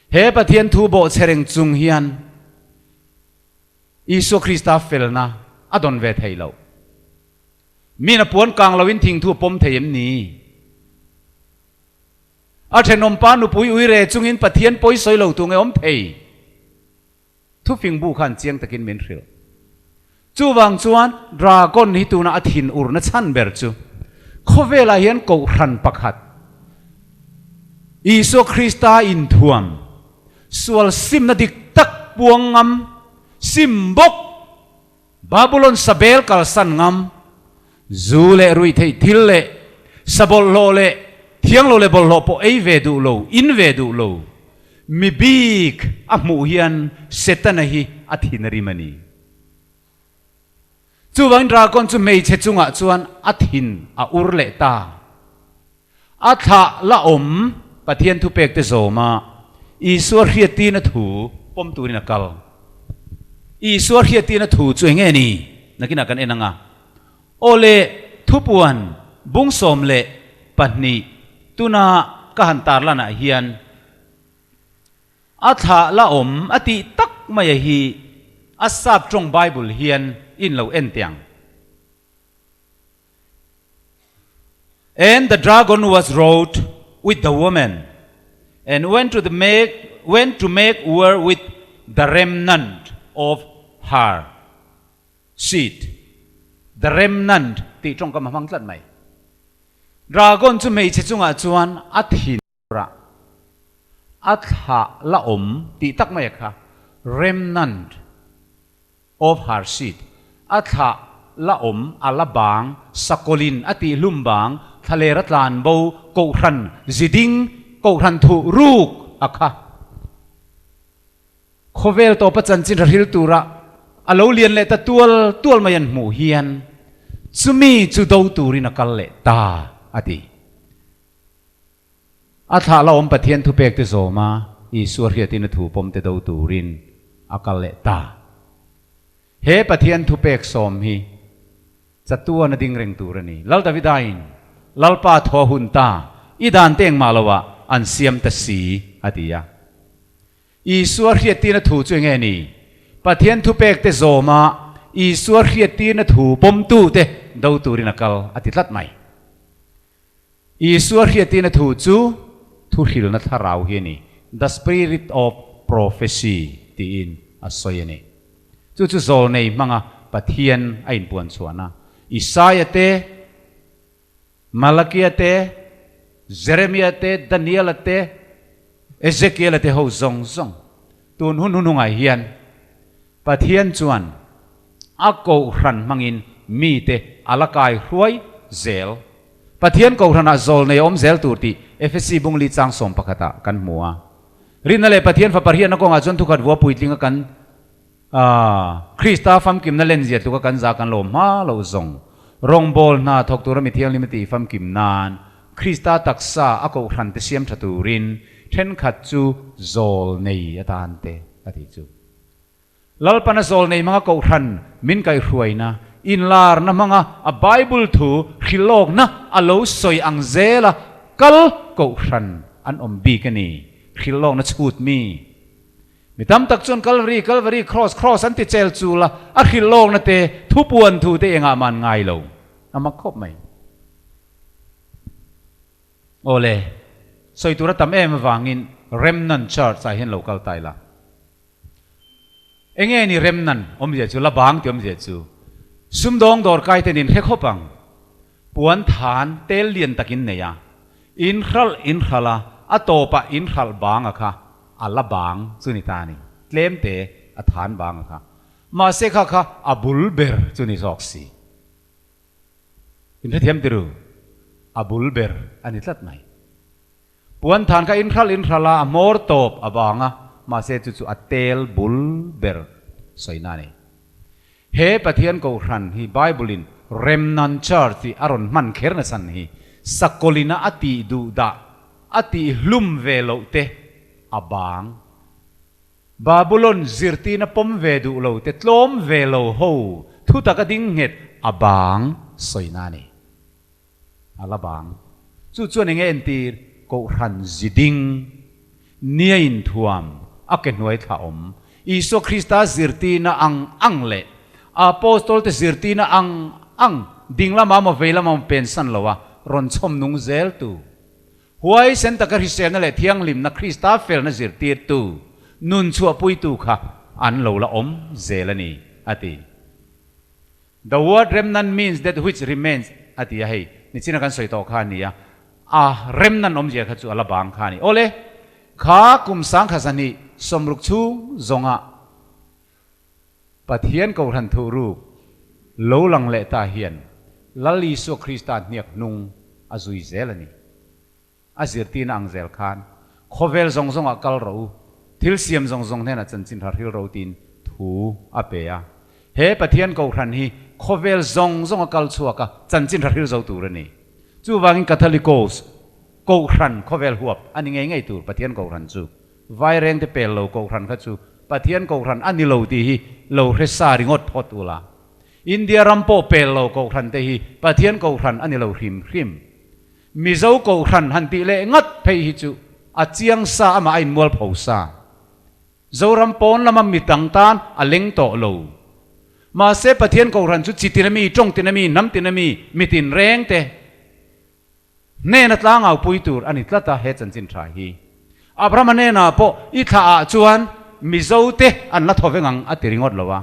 Speaker 2: He Pathian thu bawh che reng chung hian Isua Krista felna a dawn ve thei lo. Min a puan kang loin thingthu a pawm thei em ni? A thenawmpa nupui uire chungin Pathian pawi sawi lo tu nge awm thei? Thufing bu khan chiang takin min hrilh. Chuvang chuan Dragon hi tuna a thin urna chhan ber chu khawvelah hian kohhran pakhat, Isua Krista inthuam, sual simna dik tak puang ngam, sim bawk, Babulon sabel kalsan ngam, zu leh ruihtheih thil leh sabawlhhlawh leh thianglo leh bawlhhlawh pawh ei ve duh lo, in ve duh lo, mi bik a hmuh hian Setana hi a thin a rim a ni. Chuvangin Dragon chu hmeichhe chungah chuan a thin a ur leh ta. A thlah la awm Pathian thupek te zawm a, Isua hriattina thu pawm turin a kal. Isua hriattina thu chu eng nge ni? Nakinah kan en ang a. Aw le, thupuan bung 12 tuna ka han tarlanah hian a thlah la awm a tih tak maia hi a sap tawng Bible hian in lo en teh ang. And the dragon was wroth with the woman and went to the make went to make war with the remnant of her seed. The remnant tih tawngkam a hmang tlat mai. Dragon chu hmeichhe chungah chuan a thin rah a thlah la awm tih tak mai a kha remnant of her seed a thlah la awm a la bang sakawlin a tih hlum bang thlaler a tlan bo kohhran ziding kohhran thuh ruk a kha khawvel tawpa chanchin rahil tura a lo lian leh ta tual tual mai an hmuh hian chumi chu do turin a kal leh ta a ti. A thlah la awm Pathian thupek te zawm a, Isua hriatin a thu pawm te do turin a kal leh ta. He Pathian thupek sawm hi chatuan a ding reng tur a ni. Lal Davidain, Lalpa thaw a hun ta, i dan te engmah loah an siam ta si, a ti a. Isua hriattirna thu chu enge ni? Pathian thupek te zawm a, Isua hriattirna thu pawmtu te do turin a kal, a ti tlat mai. Isua hriattirna thu chu thuhrilna thlarau hi a ni, the spirit of prophecy tiin a sawi a ni. Chu chu zawlnei hmanga Pathian a inpuan chhuahna, Isaia te, Malakia te, Jeremia te, Daniela te, Ezekiela te ho zawng zawng tun hun hunhungah hian Pathian chuan a kohhran hmangin mite a la kai hruai zel. Pathian kohhranah zawlnei a awm zel tur tih Efesi bungli chang sawm pakhatah kan hmu a. Rinna leh Pathian fapa riahna kawngah chuan thukhat vua puitlinga kan Krista famkimna lenzia tluka kan za kan lo hma lo zawng. Rawngbâwl hna thawk tura mi thianghlim a tih famkim nan Krista taksa a kohhran te siam tha turin thenkhat chu zawl nei atan te a tih chu. Lalpana zawl nei hmanga kohhran min kaihhruaina, inlarna hmanga a Bible thu hrilawkna a lo sawi ang zela kal kohhran an awm bik a ni, hrilawkna chhut mi. Mi tam tak chuan Kalvari, Kalvari, Cross, Cross an ti chel chul a, a hrilawkna te, thupuan thu te engah mah an ngai lo. A mak khawp mai. Awle, sawi tur a tam em avangin Remnant Church ah hian lo kal ta ila. Enge ni remnan awmzia chu, la bang tih awmzia chu sumdawng dawr kai ten in hre khawp ang. Puan than tel lian tak in nei a, in hralh in hralh a, a tawpah in hralh bang a kha a la bang chu ni ta a ni, tlem te a than bang a kha. Mahse kha kha a bul ber chu ni zawk si. In hrethiam tiru, a bul ber a ni tlat mai. Puan than kha inhralh inhralh a, a hmawr tawp a vang a, mahse chu chu a tel bul ber sawina a ni. He Pathian Kohhran hi Bible-in Remnant Church tih a rawn hman kher nasan hi sakawlina a tih duh dah, a tih hlum ve loh te a bang. Babulon zirtirna pawm ve duh lo te tlawm ve lo ho thutak a ding nghet a bang sawina a ni. A la bang. Chu chuan enge entir? Kohhran ziding, nia inthuam, a ke hnuai thla awm, Isua Krista zirtirna ang ang leh a Apostol-te zirtirna ang ang ding lama maw vei lama maw pensan loa rawn chhawm nung zeltu, huaisen taka hriselna leh thianghlimna Krista felna zirtirtu, nun chhuahpuitu kha an lo la awm zel a ni, a ti. The word remnant means that which remains a ti a, hei nichina kan sawi tawh kha a ni a, a remnant awmzia kha chu a la bang kha a ni. Awle, kha kum sangkha zahnih sawmruk chhung zawngah Pathian Kohhran thuhruk lo lang leh ta hian Lal Isua Krista hniak hnung a zui zel a ni. A zirtirna ang zel khan khawvel zawng zawngah kal rawh u, thil siam zawng zawng hnenah chanchin hra hril ro tiin thu a pe a. He Pathian Kohhran hi khawvel zawng zawnga kal chhuak a, chanchin hra hril zo tur a ni. Chuvangin Catholicos Kohhran khawvel huap a ni ngei ngei tur Pathian Kohhran chu. Vairengte pel lo Kohhran kha chu Pathian Kohhran a ni lo tih hi lo hre sa ringawt phawt ula. India ram pawh pel lo Kohhran te hi Pathian Kohhran a ni lo hrim hrim. Mizo Kohhran han tih leh ngat phei hi chu a chiang sa amah a inmual pho sa. Zoram pawn lama mi dang tan a leng tawh lo. Mahse Pathian Kohhran chu chi tin ami, tawng tin ami, hnam tin ami, mi tin reng te hnena tlangau pui tur a ni tlat a he chanchin tha hi. Abrahama hnenah pawh i thlah ah chuan Mizo te an la thaw veng ang a ti ringawt lo a.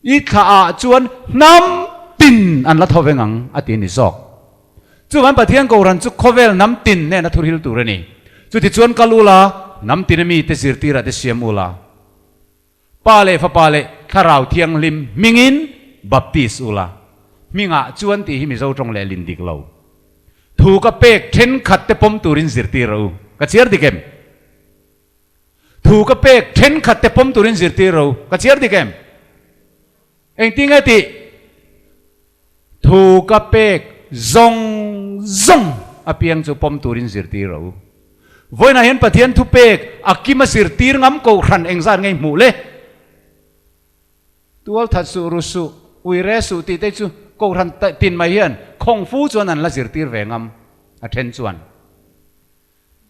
Speaker 2: I thlah ah chuan hnam tin an la thaw veng ang a ti a ni zawk. Chuvan Pathian Kohhran chu khawvel hnam tin nen a thurhil tur a ni. Chutichuan kal ula, hnam tin a mite zirtirah te siam ula, Pa leh Fapa leh Thlarau Thianghlim hmingin baptis ula. Hmingah chuan tih hi Mizo tawng leh lin dik lo. Thu ka pek thenkhat te pawm turin zirtir rawh u. Ka chhiar dik em? Thu ka pek thenkhat te pawm turin zirtir rawh u. Ka chhiar dik em? Engtin nge tih? Thu ka pek zawng zawng apiang chu pawm turin zirtir rawh u. Vawiinah hian Pathian thu pek a kim a zirtir ngam kohhran engzat nge hmuh le? Tual that suh, ru suh, ui re suh tih te chu kohhran tin mai hian khawng fu chuan an la zirtir ve ngam a then chuan.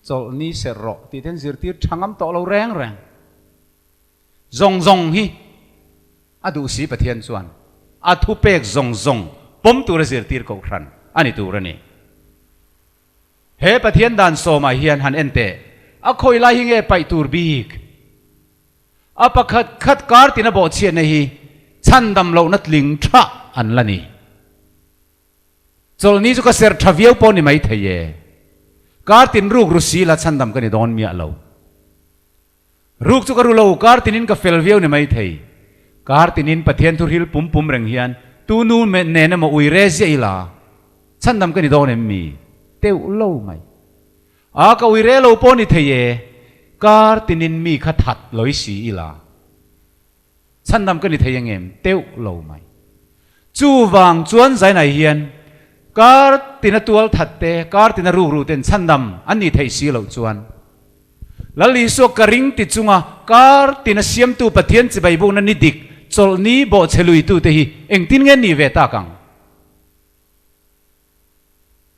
Speaker 2: Chawlh ni serh rawh tih ten zirtir tha ngam tawh lo reng reng. Zawng zawng hi a duh si Pathian chuan a thupek zawng zawng pawm tura zirtir kohhran a ni tur a ni. He Pathian dan sawmah hian han en teh, a khawi lai hi nge paih tur bik? A pakhat khat kar tina bawhchhiatna hi chhandam lohna tling tha an la ni. Chawlhni chu ka ser tha viau pawh ni mai thei e. Kar tin ruk ru si la chhandam ka ni dawn miah lo. Ruk chu ka ru lo, kar tinin ka fel viau ni mai thei. Kar tinin Pathian thu hril pum pum reng hian tu nu nen emaw ui re ziah ila, chhandam ka ni dawn em mi? Teuh lo mai. A, ka ui re lo pawh ni thei e, kar tinin mi kha that loi si ila, chhandam ka ni thei ang em? Teuh lo mai. Chuvang chuan Zainai hian. Kar tina tual that te, kar tina rukru ten chhandam an nih theih si loh chuan Lal Isua ka ring ti chunga kar tina siamtu Pathian chibai bukna ni dik chawlhni bawhchhe luitute hi engtin nge nih ve tak ang?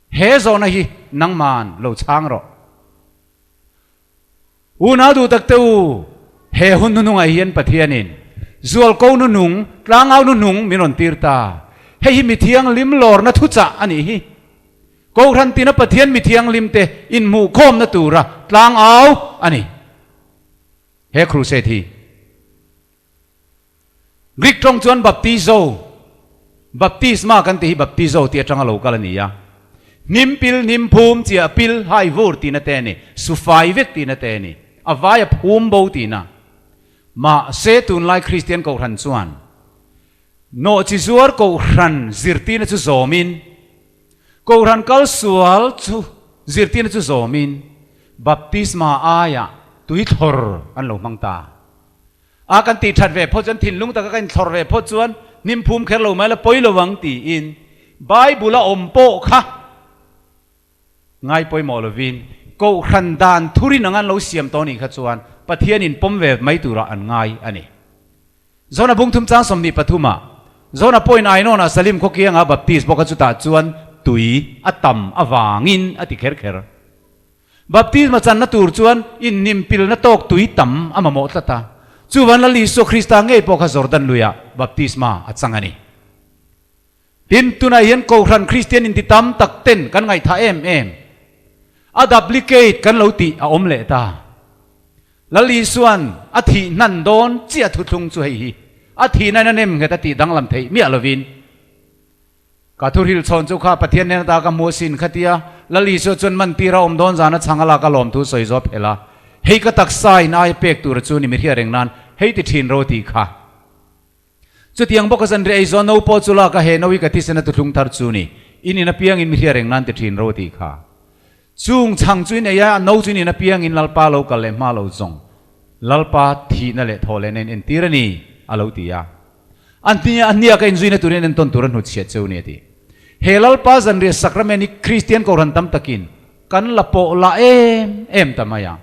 Speaker 2: He zawhna hi nangman lo chhang rawh. Unau duh tak te u, he hun hnuhnungah hian Pathianin zualko hnuhnung, tlangau hnuhnung min rawn tir ta. Hei hi mithianghlim lawrna thuchah a nih hi. Kohhran tina Pathian mithianghlim te inhmuhkhawmna tura tlangau a ni. He crusade hi Greek tawng chuan baptizo, baptisma kan tih hi baptizo tih atanga lo kal a ni a. Hnim pil, hnim phum, chiah pil, hai vur tihna te a ni, su fai vek tihna te a ni, a vai a phum bo tihna. Mahse tunlai Kristian Kohhran chuan nawhchi zuar Kohhran zirtirna chu zawmin, Kohhran kal sual chu zirtirna chu zawmin baptisma aiah tuithlawr an lo hmang ta. A kan tih that ve phawt chuan thinlung taka ka inthlawr ve phawt chuan hnim phum kher lo mai la pawi lo ang tiin Bible a awm pawh kha ngai pawimawh lovin Kohhran dan thurin anga an lo siam tawh nih kha chuan Pathianin pawm ve mai turah an ngai a ni. Zona bung thum chang 23 ah Zona pawhin Ainawn ah Salim khaw kianga Baptist bawk a chutah chuan tui a tam avangin a ti kher kher. Baptisma channa tur chuan inhnimpilna tawk tui tam a mamawh tlat a. Chuvan Lal Isua Krista ngei pawh kha Jordan luiah baptisma a chang a ni. Tin, tunah hian Kohhran Kristian inti tam tak ten kan ngaihthah em em. A duplicate kan lo tih a awm leh ta. Lal Isua'n a thih hnan dawn chiah thuthlung chu hei hi a thihna in a nem nghet a tih danglam theih miah lovin, Ka thu hrilh chhawn chu kha Pathian nen ata ka hmu asin kha tia Lal Isua chuan man tir a awm dawn zan a chhang a lak a lawm thu sawi zawp hel a, hei ka taksa in ai pek tur chu ni mi hriat reng nan hei ti thin ro tih kha. Chutiang bawk a zan reh ei zawh no pawh chu lak a he no hi ka thisen a tuthlung thar chu ni in in apiang in mi hriat reng nan ti thin ro tih kha. Chung chhang chu in ei a, a no chu in in apiang in Lalpa lo kal leh hma lo zawng Lalpa thihna leh thawh lehna in entir a ni a lo ti a. A hnia a hnia ka inzuina turin entawn tur a hnutchhiat cheu ni a ti. He Lalpa zanriah Sacrament hi Kristian Kohhran tam takin kan la pawh lah em em ta mai a.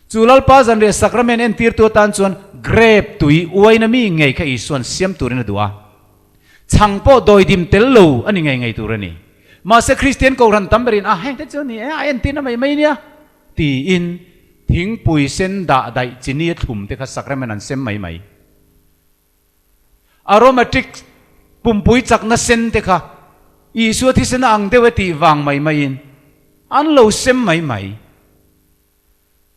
Speaker 2: Chu Lalpa zanriah Sacrament entirtu atan chuan grape tui uaina mi ngei kha Isuan siam turin a duh a. Chhang pawh dawidim tel lo a ni ngei ngei tur a ni. Mahse Kristian Kohhran tam berin a heng te chu a ni e, a entirna mai mai nia tiin thingpui sen dah daih chini a thlum te kha Sacrament an sem mai mai. Aromatic pumpui chakna sen te kha Isua thisen a ang deuh e tih vang mai maiin an lo sem mai mai.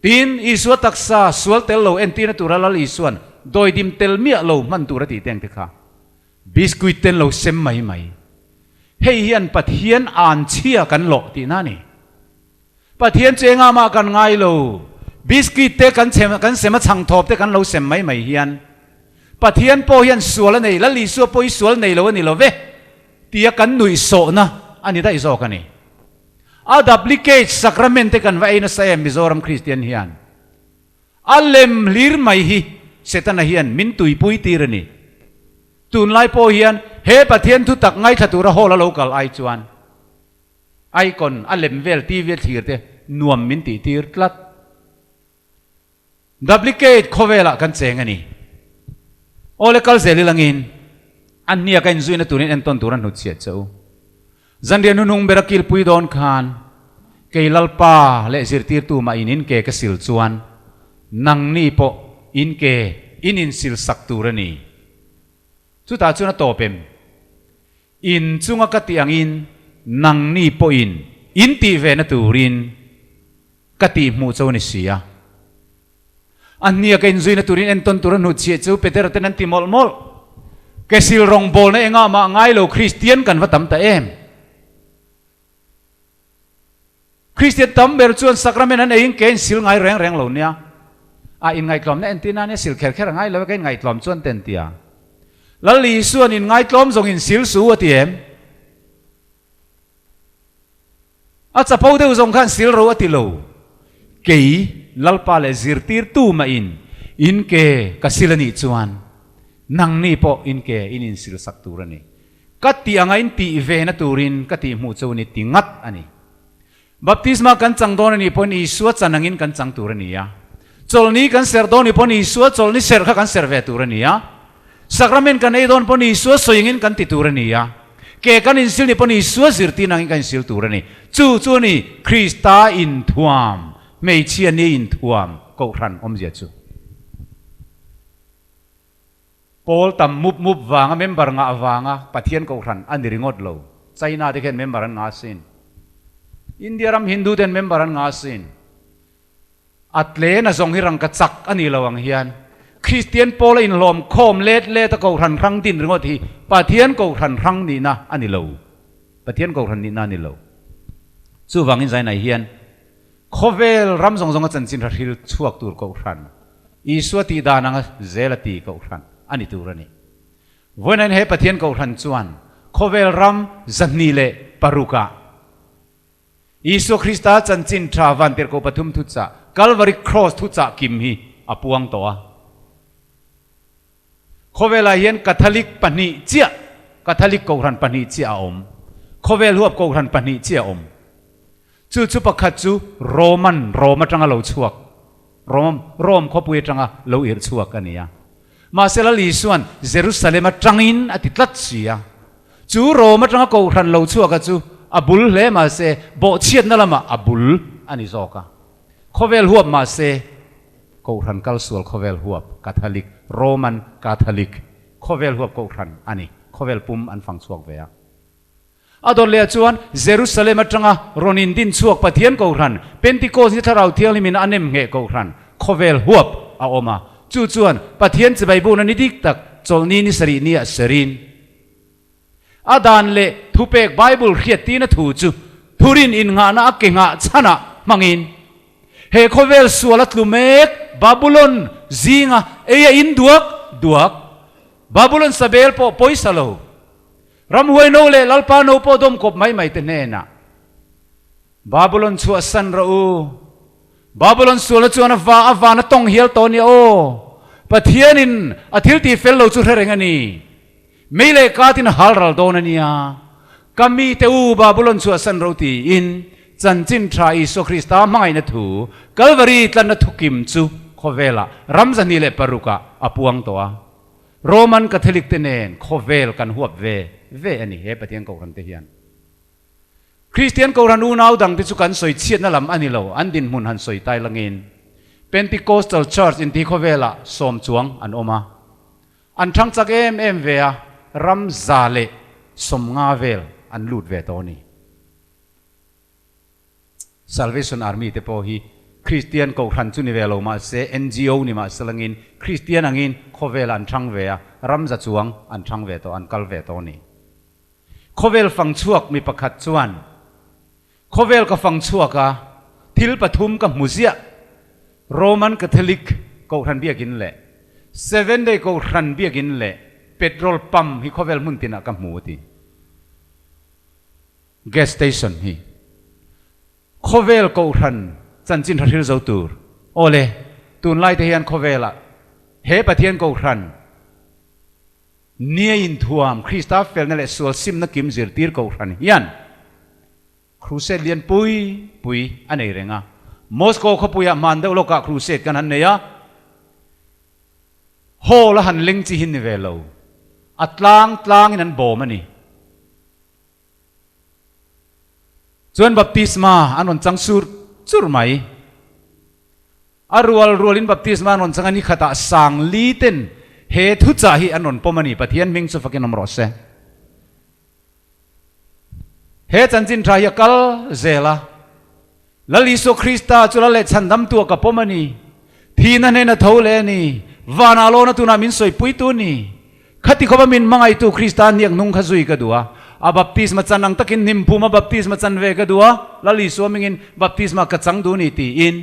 Speaker 2: Tin, Isua taksa sual tel lo entirna tura Lal Isuan dawidim tel miah lo hman tur a tih teng te kha biscuit ten lo sem mai mai. Hei hian Pathian anchhia kan lawh tihna a ni. Pathian chu engah mah kan ngai lo. Biscuit te kan chhem kan sem a chhang thawp te kan lo sem mai mai hian Pathian pawh hian sual a nei, Lal Isua pawh hi sual nei lo a ni lo ve tia kan nuihsawhna a ni daih zawk a ni. A duplicate sacrament te kan va ei nasa em Mizoram Kristian hian. A lem hlir mai hi Setana hian min tuipui tir a ni. Tunlai pawh hian he Pathian thutak ngaithla tura hall a lo kal ai chuan Icon a lem vel TV a thlir te nuam min tih tir tlat. Duplicate khawvelah kan cheng a ni. Awle kal zel ilangin an hniak a inzuina turin entawn tur a hnutchhiat che u. Zanriah hnuhnung ber a kilpui dawn khan kei Lalpa leh zirtirtu mah in in ke ka sil chuan nangni pawh in ke in insil sak tur a ni. Chutah chuan a tawp em? In chunga ka tih angin nangni pawhin in tih ve na turin ka tih hmuh cho ni si a. A hnia ka inzuina turin entawn tur a hnuchhiah chu Petera ten an ti mawlh mawlh. Ke sil rawngbawlna engah mah ngai lo Kristian kan va tam ta em? Kristian tam ber chuan sacrament an eiin ke in sil ngai reng reng lo nia. A inngaihtlawmna entir nan hian sil kher kher a ngai lo e, ka inngaihtlawm chuan ten tia. Lal Isuan inngaihtlawm zawng in sil su a ti em? A chapo deuh zawng khan sil ro a ti lo. Kei Lalpa leh zirtirtu mah in in ke ka sil a nih chuan nangni pawh in ke in insil sak tur a ni. Ka tih anga in tih ve na turin ka tih hmuh chu ni ti ngat a ni. Baptisma kan chang dawn a nih pawhin Isua chan angin kan chang tur a ni a. Chawlhni kan serh dawn nih pawhin Isua chawlhni serh kha kan serh ve tur a ni a. Sacrament kan ei dawn pawhin Isua sawi angin kan ti tur a ni a. Ke kan insil nih pawhin Isua zirtir angin kan insil tur a ni. Chu chu a ni Krista inthuam, hmeichhia ni inthuam Kohhran awmzia chu. Pawl tam mup mup vanga member ngah vanga Pathian Kohhran a ni ringawt lo. China te khian member an ngah asin. India ram Hindu ten member an ngah asin. A tle na zawng hi rangka chak a ni lo ang hian Kristian pawl a inhlawm khawm let let a Kohhran hrang din ringawt hi Pathian Kohhran hrang nihna a ni lo. Pathian Kohhran nihna a ni lo. Chuvangin Zainai hian Khawvel ram zawng zawnga chanchin hra hril chhuak tur Kohhran, Isua tih dan anga zel a ti Kohhran a ni tur a ni. Vawiin he Pathian Kohhran chuan khawvel ram 206 ah Isua Krista chanchin tha vantirhkoh pathum thuchah, Calvary Cross thuchah kim hi a puang tawh a. Khawvelah hian Catholic pahnih chiah, Catholic Kohhran pahnih chiah a awm. Khawvel huap Kohhran pahnih chiah a awm. Chu chu pakhat chu Roman, Rome atanga lo chhuak, Rome, Rome khawpui atanga lo irh chhuak a ni a. Mahse Lal Isua'n Jerusalem atangin a ti tlat si a. Chu Rome atanga Kohhran lo chhuaka chu a bul hle mahse bawhchhiatna lamah a bul a ni zawk a. Khawvel huap mahse Kohhran kalsual khawvel huap Catholic, Roman Catholic, khawvel huap Kohhran a ni. Khawvel pum an fang chhuak ve a. A dawt leh chuan Jerusalem atanga rawn indin chhuak Pathian Kohhran, Pentecost ni Thlarau Thianghlimin a nem ngheh Kohhran, khawvel huap a awm a. Chu chuan Pathian chibai bukna ni dik tak chawlhni ni sarih nia serin a dan leh thupek Bible hriattina thu chu thurin innghahna a ke nghah chhanah hmangin he khawvel sual a tlu mek Babulon zinga ei a in duak duak Babulon sabel pawh pawisa lo Ramhuai no leh Lalpa no pawh dawm kawp mai mai te hnenah, Babulon chhuahsan rawh u. Babulon sualna chuan a va a van a tawng hial tawh nia aw. Pathianin a thil tih fel lo chu hre reng a ni. Mei leh katin a hal ral dawn a nia. Ka mite u, Babulon chhuahsan rawh u tiin Chanchin Tha Isua Krista hmangaihna thu, Kalvari tlanna thukim chu khawvelah ram 26 ah a puang tawh a. Roman Catholic te nen khawvel kan huap ve ve a ni he Pathian Kohhran te hian. Kristian Kohhran unau dang te chu kan sawi chhiatna lam a ni lo, an dinhmun han sawi tai langin Pentecostal Church inti khawvelah sawm chuang an awm a, an thang chak em em ve a, ram 150 vel an lut ve tawh a ni. Salvation Army te pawh hi Kristian Kohhran chu ni ve lo mah se, NGO ni mah se langin Kristian angin khawvelah an thang ve a, ram za chuang an thang ve tawh, an kal ve tawh a ni. Khawvel fang chhuak mi pakhat chuan, Khawvel ka fang chhuak a, thil pathum ka hmu ziah, Roman Catholic Kohhran biakin leh Seven Day Kohhran biakin leh petrol pump hi khawvel hmun tinah ka hmu a ti. Gas station hi khawvel kohhran chanchin hra hril zo tur. Awle, tunlai te hian khawvelah he Pathian kohhran nia inthuam Krista felna leh sual simna kim zirtir kohhran hian crusade lian pui pui a nei reng a. Moscow khawpuiah hman deuh lawkah crusade kan han nei a, hall a han leng chi hi ni ve lo, a tlang tlangin an bawm a ni. Chuan baptisma an rawn chang sur chur mai. A rual rualin baptisma an rawn chang a, ni khatah sang li ten he thuchah hi an rawn pawm a ni. Pathian hming chu fakin awm rawh se. He chanchin tha hi a kal zel a, Lal Isua Krista chu Lal leh Chhandamtu a ka pawm a ni. Thihna hnena tho leh a ni. Vanah lawna tunah min sawipuitu a ni. Khati khawpa min hmangaihtu Krista hniak hnung kha zui ka duh a. A baptisma chan ang takin hnimphuma baptisma chan ve ka duh a. Lal Isua mingin baptisma ka chang duh ni tiin.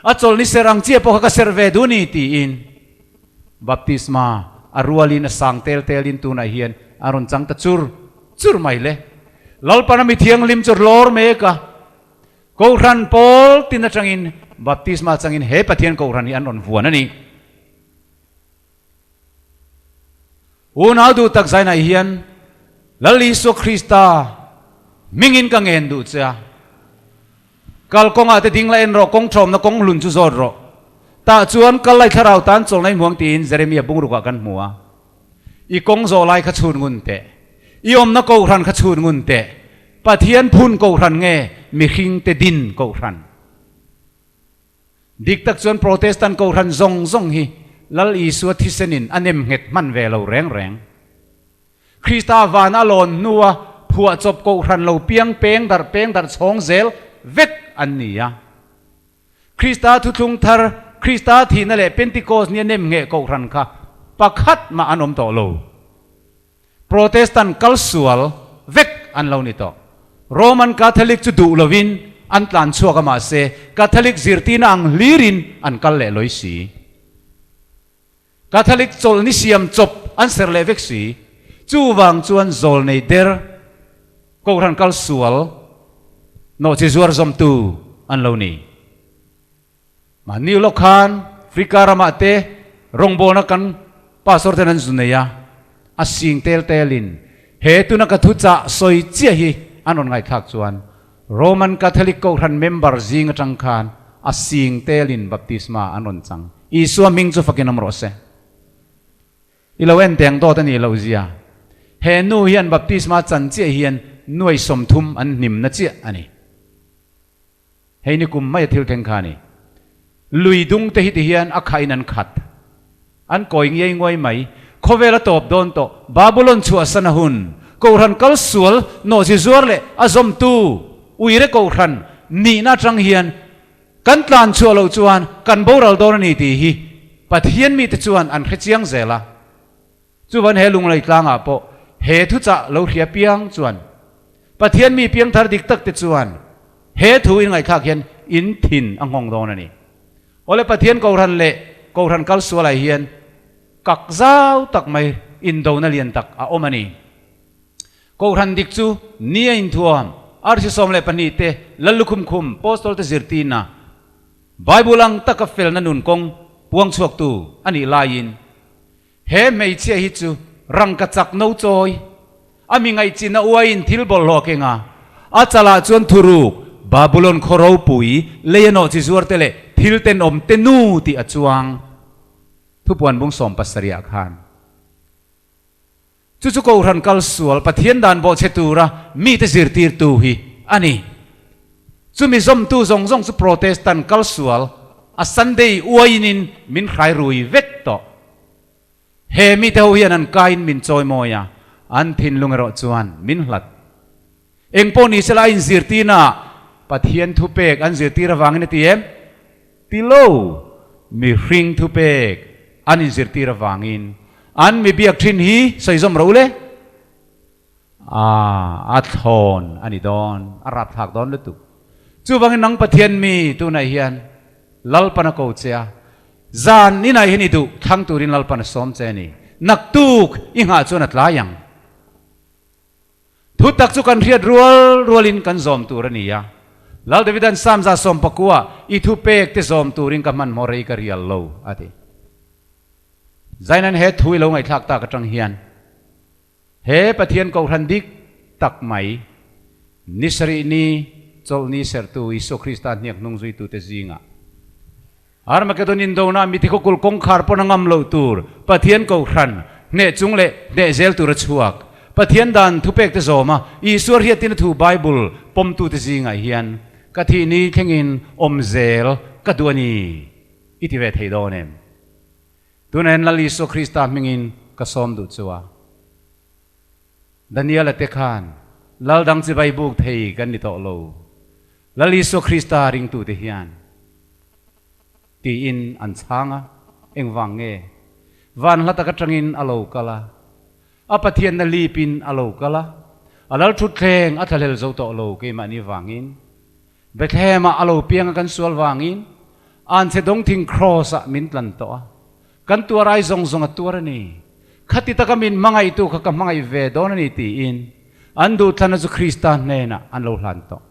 Speaker 2: A chawlhni serh ang chiah pawh kha ka serh ve duh ni tiin. Baptisma a rualin a sang tel telin tunah hian a rawn chang ta chur chur mai le. Lalpana mi thianghlim chu lawr mek a. Kohhran pawl tin atangin baptisma changin he Pathian Kohhran hi an rawn vuan a ni. Unau duh tak zainah hian Lal Isua Krista hmingin ka ngen duh che a. Kal kawngah te ding la en rawh, kawng ṭhawmna kawng hlun chu zawt rawh. Tah chuan kal lai thlarau tan chawlhna i hmuang tiin Jeremia bungrukah kan hmu a. I kawng zawh lai kha chhun ngun teh. I awmna kohhran kha chhun ngun teh. Pathian phun kohhran nge mihring te din kohhran? Dik tak chuan Protestant kohhran zawng zawng hi Lal Isua thisenin a nem nghet hman ve lo reng reng. Krista van a lawn hnua phuahchawp kohhran lo piang peng darh peng darh chhawng zel vek an ni a. Krista thuthlung thar, Krista thihna leh Pentecost nia nem ngheh kohhran kha pakhat mah an awm tawh lo. Protestant kal sual vek an lo ni tawh. Roman Catholic chu duh lovin an tlan chhuak a mahse Catholic zirtirna ang hlirin an kal leh lawi si. Catholic chawlhni siam chawp an ser leh vek si. Chuvang chuan zawlnei der Kohhran kal sual nawhchi zuar zawmtu an lo ni. Mahni lawk khan Africa ramah te rawngbawlna kan pastor ten an zu nei a, a sing tel telin he tuna ka thuchah sawi chiah hi an rawn ngaihthlak chuan Roman Catholic Kohhran member zing atang khan a sing telin baptisma an rawn chang. Isua hming chu fakin awm rawh se. I lo en teng dawt a nih loh zia. He nu hian baptisma chan chiah hian nuai 30 an hnimna chiah a ni. Hei ni kum mai a thil thleng kha a ni. Lui dung te hi ti hian a khain an khat. An kawi ngiai nguai mai. Khawvel a tawp dawn tawh. Babulon chhuahsan a hun. Kohhran kal sual, nawhchi zuar leh a zawmtu uire kohhran nihna atang hian kan tlan chhuah loh chuan kan boral dawn a ni tih hi Pathian mite chuan an hre chiang zel a. Chuvan he lunglei tlangah pawh he thuchah lo hria piang chuan Pathian mi piangthar dik tak te chuan he thu in ngaihthlak hian in thin a nghawng dawn a ni. Awle Pathian Kohhran leh Kohhran kal sualai hian kak zau tak mai indona lian tak a awm a ni. Kohhran dik chu ni a inthuam, arsi 12 te, Lallukhum khum, Postol te zirtirna, Bible ang taka felna nun kawng puang chhuaktu a nih laiin, He hmeichhia hi chu rangka chak no chawi, a mi ngaihchin a uaiin thil bawlhhlawh a keng a, a chalah chuan thuruk, Babulon khaw ropui, lei a nawh chi zuar te leh thil tenawm te nu tih a chuang. Thupuan bung 70 ah khan. Chu chu Kohhran kal sual Pathian dan bawhchhe tura mite zirtirtu hi a ni. Chumi zawmtu zawng zawng chu Protestant kal sual a Sunday uainin min hrai rui vek tawh. He mite ho hian an kaiin min chawimawi a, an thinlung erawh chuan min hlat. Engpawh ni sela a inzirtirnaah Pathian thupek an zirtir avangin a ti em? Ti lo, mihring thupek an inzirtir avangin an mi biak thin hi sawi zawm ro le. A, a thlawn a ni dawn, a rapthlak dawn lutuk. Chuvangin nang Pathian mi tunah hian Lalpan a ko che a, zan inah hian i duh thlang turin Lalpan a sawm che a ni. Naktuk i nghah chuan a tlai ang. Thu tak chu kan hriat rual rualin kan zawm tur a ni a. Lal Davida'n Psalm 19 i thupek te zawm turin ka hmanhmawh rei ka rial lo, a ti. Zainan he thu i lo ngaihthlak tak atang hian he Pathian Kohhran dik tak mai, ni sarih ni chawlhni serhtu Isua Krista hniak hnung zuitute zingah Armageddon indona mithi khawkul kawngkhar pawn a ngam loh tur Pathian Kohhran hneh chung leh hneh zel tur a chhuak. Pathian dan thupek te zawm a, Isua hriatin a thu Bible pawmtute zingah hian ka thih ni thlengin awm zel ka duh a ni i ti ve thei dawn em? Tunah hian Lal Isua Krista hmingin ka sawm duh chu a. Daniel-a te khan Lal dang chibai buk thei kan ni tawh lo. Lal Isua Krista ringtute hian tiin an chhang a, engvang nge? Van hla tak atangin a lo kal a, a Pathianna lipin a lo kal a, a lal thutthleng a thlahlel zo tawh lo keimahni vangin, Bethlehem-ah a lo piang a kan sual vangin, anchhe dawngthing Kraws-ah min tlan tawh a, kan tuar ai zawng zawng a tuar a ni. Khati taka min hmangaihtu kha ka hmangaih ve dawn a ni tiin an duhthlanna chu Krista hnenah an lo hlan tawh.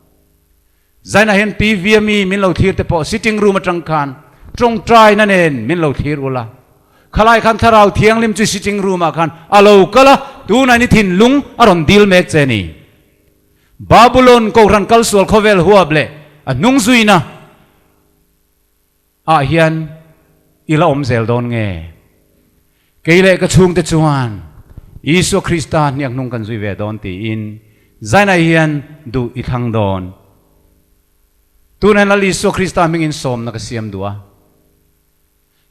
Speaker 2: Zainah hian TV a mi min lo thlir te pawh sitting room atang khan tawngtaina nen min lo thlir ula. Khalai khan Thlarau Thianghlim chu sitting room ah khan a lo kal a, tunah ni thinlung a rawn dil mek che ni. Babulon Kohhran kalsual khawvel huap leh a hnung zuina ah hian i la awm zel dawn nge? Kei leh ka chhungte chuan Isua Krista hniak hnung kan zui ve dawn tiin zainah hian duh i thlang dawn. Tunah hian Lal Isua Krista hmingin sawmna ka siam duh a.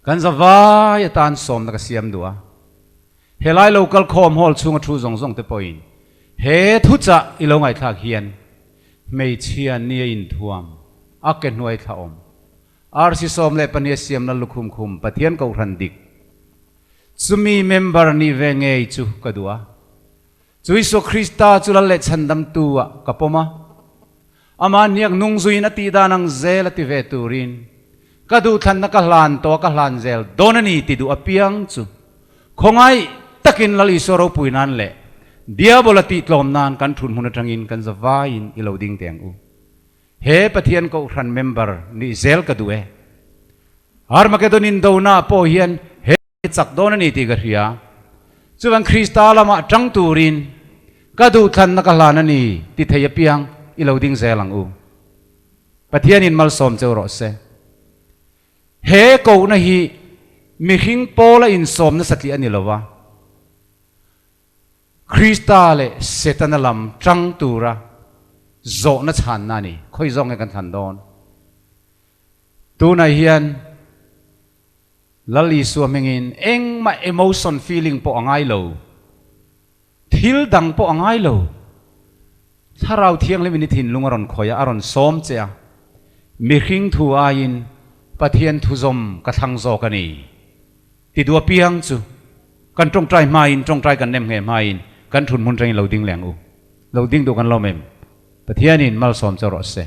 Speaker 2: Kan zavai atan sawmna ka siam duh a. Helai local khawm hall chhunga thu zawng zawng te pawhin he thuchah i lo ngaihthlak hian hmeichhia nia inthuam a ke hnuai thla awm RC 12 siamna lukhum khum Pathian Kohhran dik chumi member nih ve ngei chu ka duh a. Chu Isua Krista chu lal leh chhandamtu ah ka pawm a. Amah hniak nung zuiin a tih dan ang zel a ti ve turin ka duhthlanna ka hlan tawh a ka hlan zel dawn a ni ti duh apiang chu khawngaih takin Lal Isua ropui nan leh Diabola tihtlawm nan kan thun hmun atangin kan zavaiin i lo ding teh ang u. He Pathian Kohhran member nih zel ka duh e. Armageddon indona pawh hian he. I chak dawn a ni tih ka hria. Chuvan Krista lamah tang turin ka duhthlanna ka hlan a ni ti thei apiang i lo ding zel ang u. Pathianin malsawm cheu rawh se. He kohna hi mihring pawla insawm nasa tih a ni lo va. Krista leh Setana lam tang tura zawhna chhanna a ni. Khawi zawk nge kan thlan dawn? Tunah hian. Lal Isua hmingin engmah emotion feeling pawh a ngai lo, thil dang pawh a ngai lo. Thlarau Thianghlim in i thinlung a rawn khawih a, a rawn sawm che a, mihring thu aiin Pathian thu zawm ka thlang zawk a ni ti duh apiang chu kan tawngtai hmain, tawngtai kan nem ngheh hmain kan thun hmun tangin lo ding leh ang u. Lo ding duh kan lawm em? Pathianin malsawm cheu rawh se.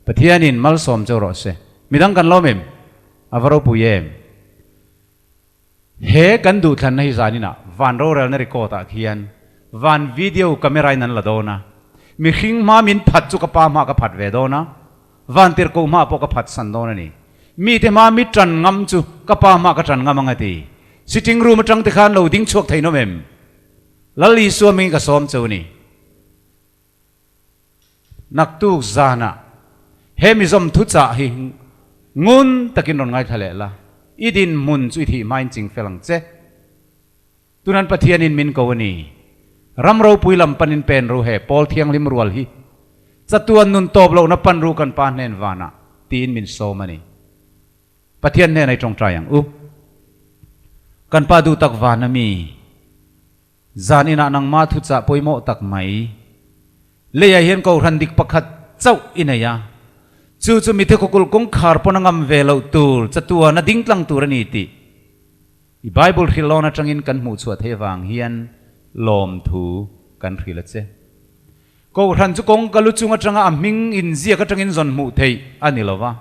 Speaker 2: Pathianin malsawm cheu rawh se. Midang kan lawm em? A va ropui em? He kan duhthlanna hi zaninah van rorelna record ah khian van video camera in an la dawn a, mihring hma min phat chu ka pa hma ka phat ve dawn a, van tirhkoh hma pawh ka phat san dawn a ni. Mite hma mi tan ngam chu ka pa hma ka tan ngam ang a ti. Sitting room atang te khan lo ding chhuak thei nawm em? Lal Isua hmingin ka sawm cheu a ni. Naktuk zanah he mizawm thuchah hi ngun takin rawn ngaithla leh la, i dinhmun chu i thih hmain ching fel ang che. Tunan Pathianin min ko a ni. Ram ropui lam panin pen ru he Pawl Thianghlim rual hi chatuan nun tawp lohna pan ru kan Pa hnen vanah tiin min sawm a ni. Pathian hnenah i tawngtai ang u. Kan Pa duh tak van a mi. Zan inah nangmah thuchah pawimawh tak mai. Leiah hian kohhran dik pakhat chauh i nei a, chu chu mithe khawkulh kawngkhar pawn a ngam ve loh tur chatuan a ding tlang tur a ni tih i Bible hrilh lawn atangin kan hmuh chhuah theih avang hian lawmthu kan hrilh a che. Kohhran chu kawngka lu chung atanga a hming inziak atangin zawn hmuh theih a ni lo va.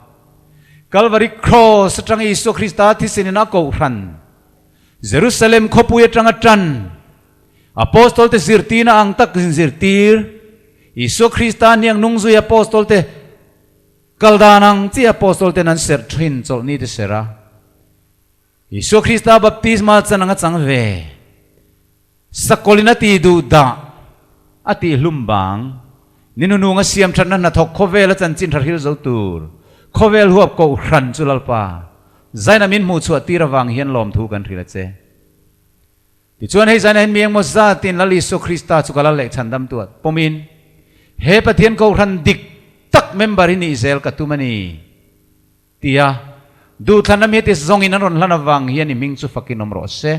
Speaker 2: Kalvari Kraws atanga Isua Krista thisen in a kohhran Jerusalem khawpui atanga tan Apostol te zirtirna ang tak inzirtir Isua Krista hniang nungzui Apostol te kal dan ang chi Apostol ten an serh thin chawlhni te serh a. Isua Krista baptisma chan anga chang ve. Sakawlin a ti duh dah a tih hlum bang. Ni nunung a siam thatna hnathawk khawvel a chanchin tha hril zo tur khawvel huap kohhran chu Lalpa Zaina min hmuh chhuah tir avang hian lawmthu kan hrilh a che. Tichuan hei Zaina hian mi engmaw zatin Lal Isua Krista chu ka lal leh chhandam tuat pawmin he Pathian kohhran dik tak member hi nih zel ka tum a ni tia duhthlanna mi heti zawngin an rawn hlan avang hian i hming chu fakin awm rawh se.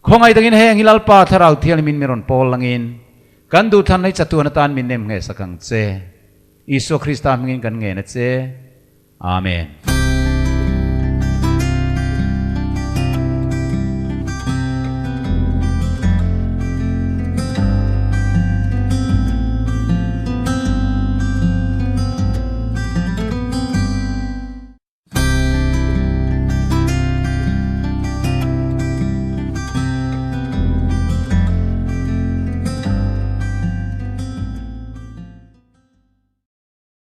Speaker 2: Khawngaih takin heng hi Lalpa Thlarau Thianghlimin min rawn pawl langin kan duhthlanna hi chatuan atan min nem nghehsak ang che. Isua Krista hmingin kan ngen a che. Amen.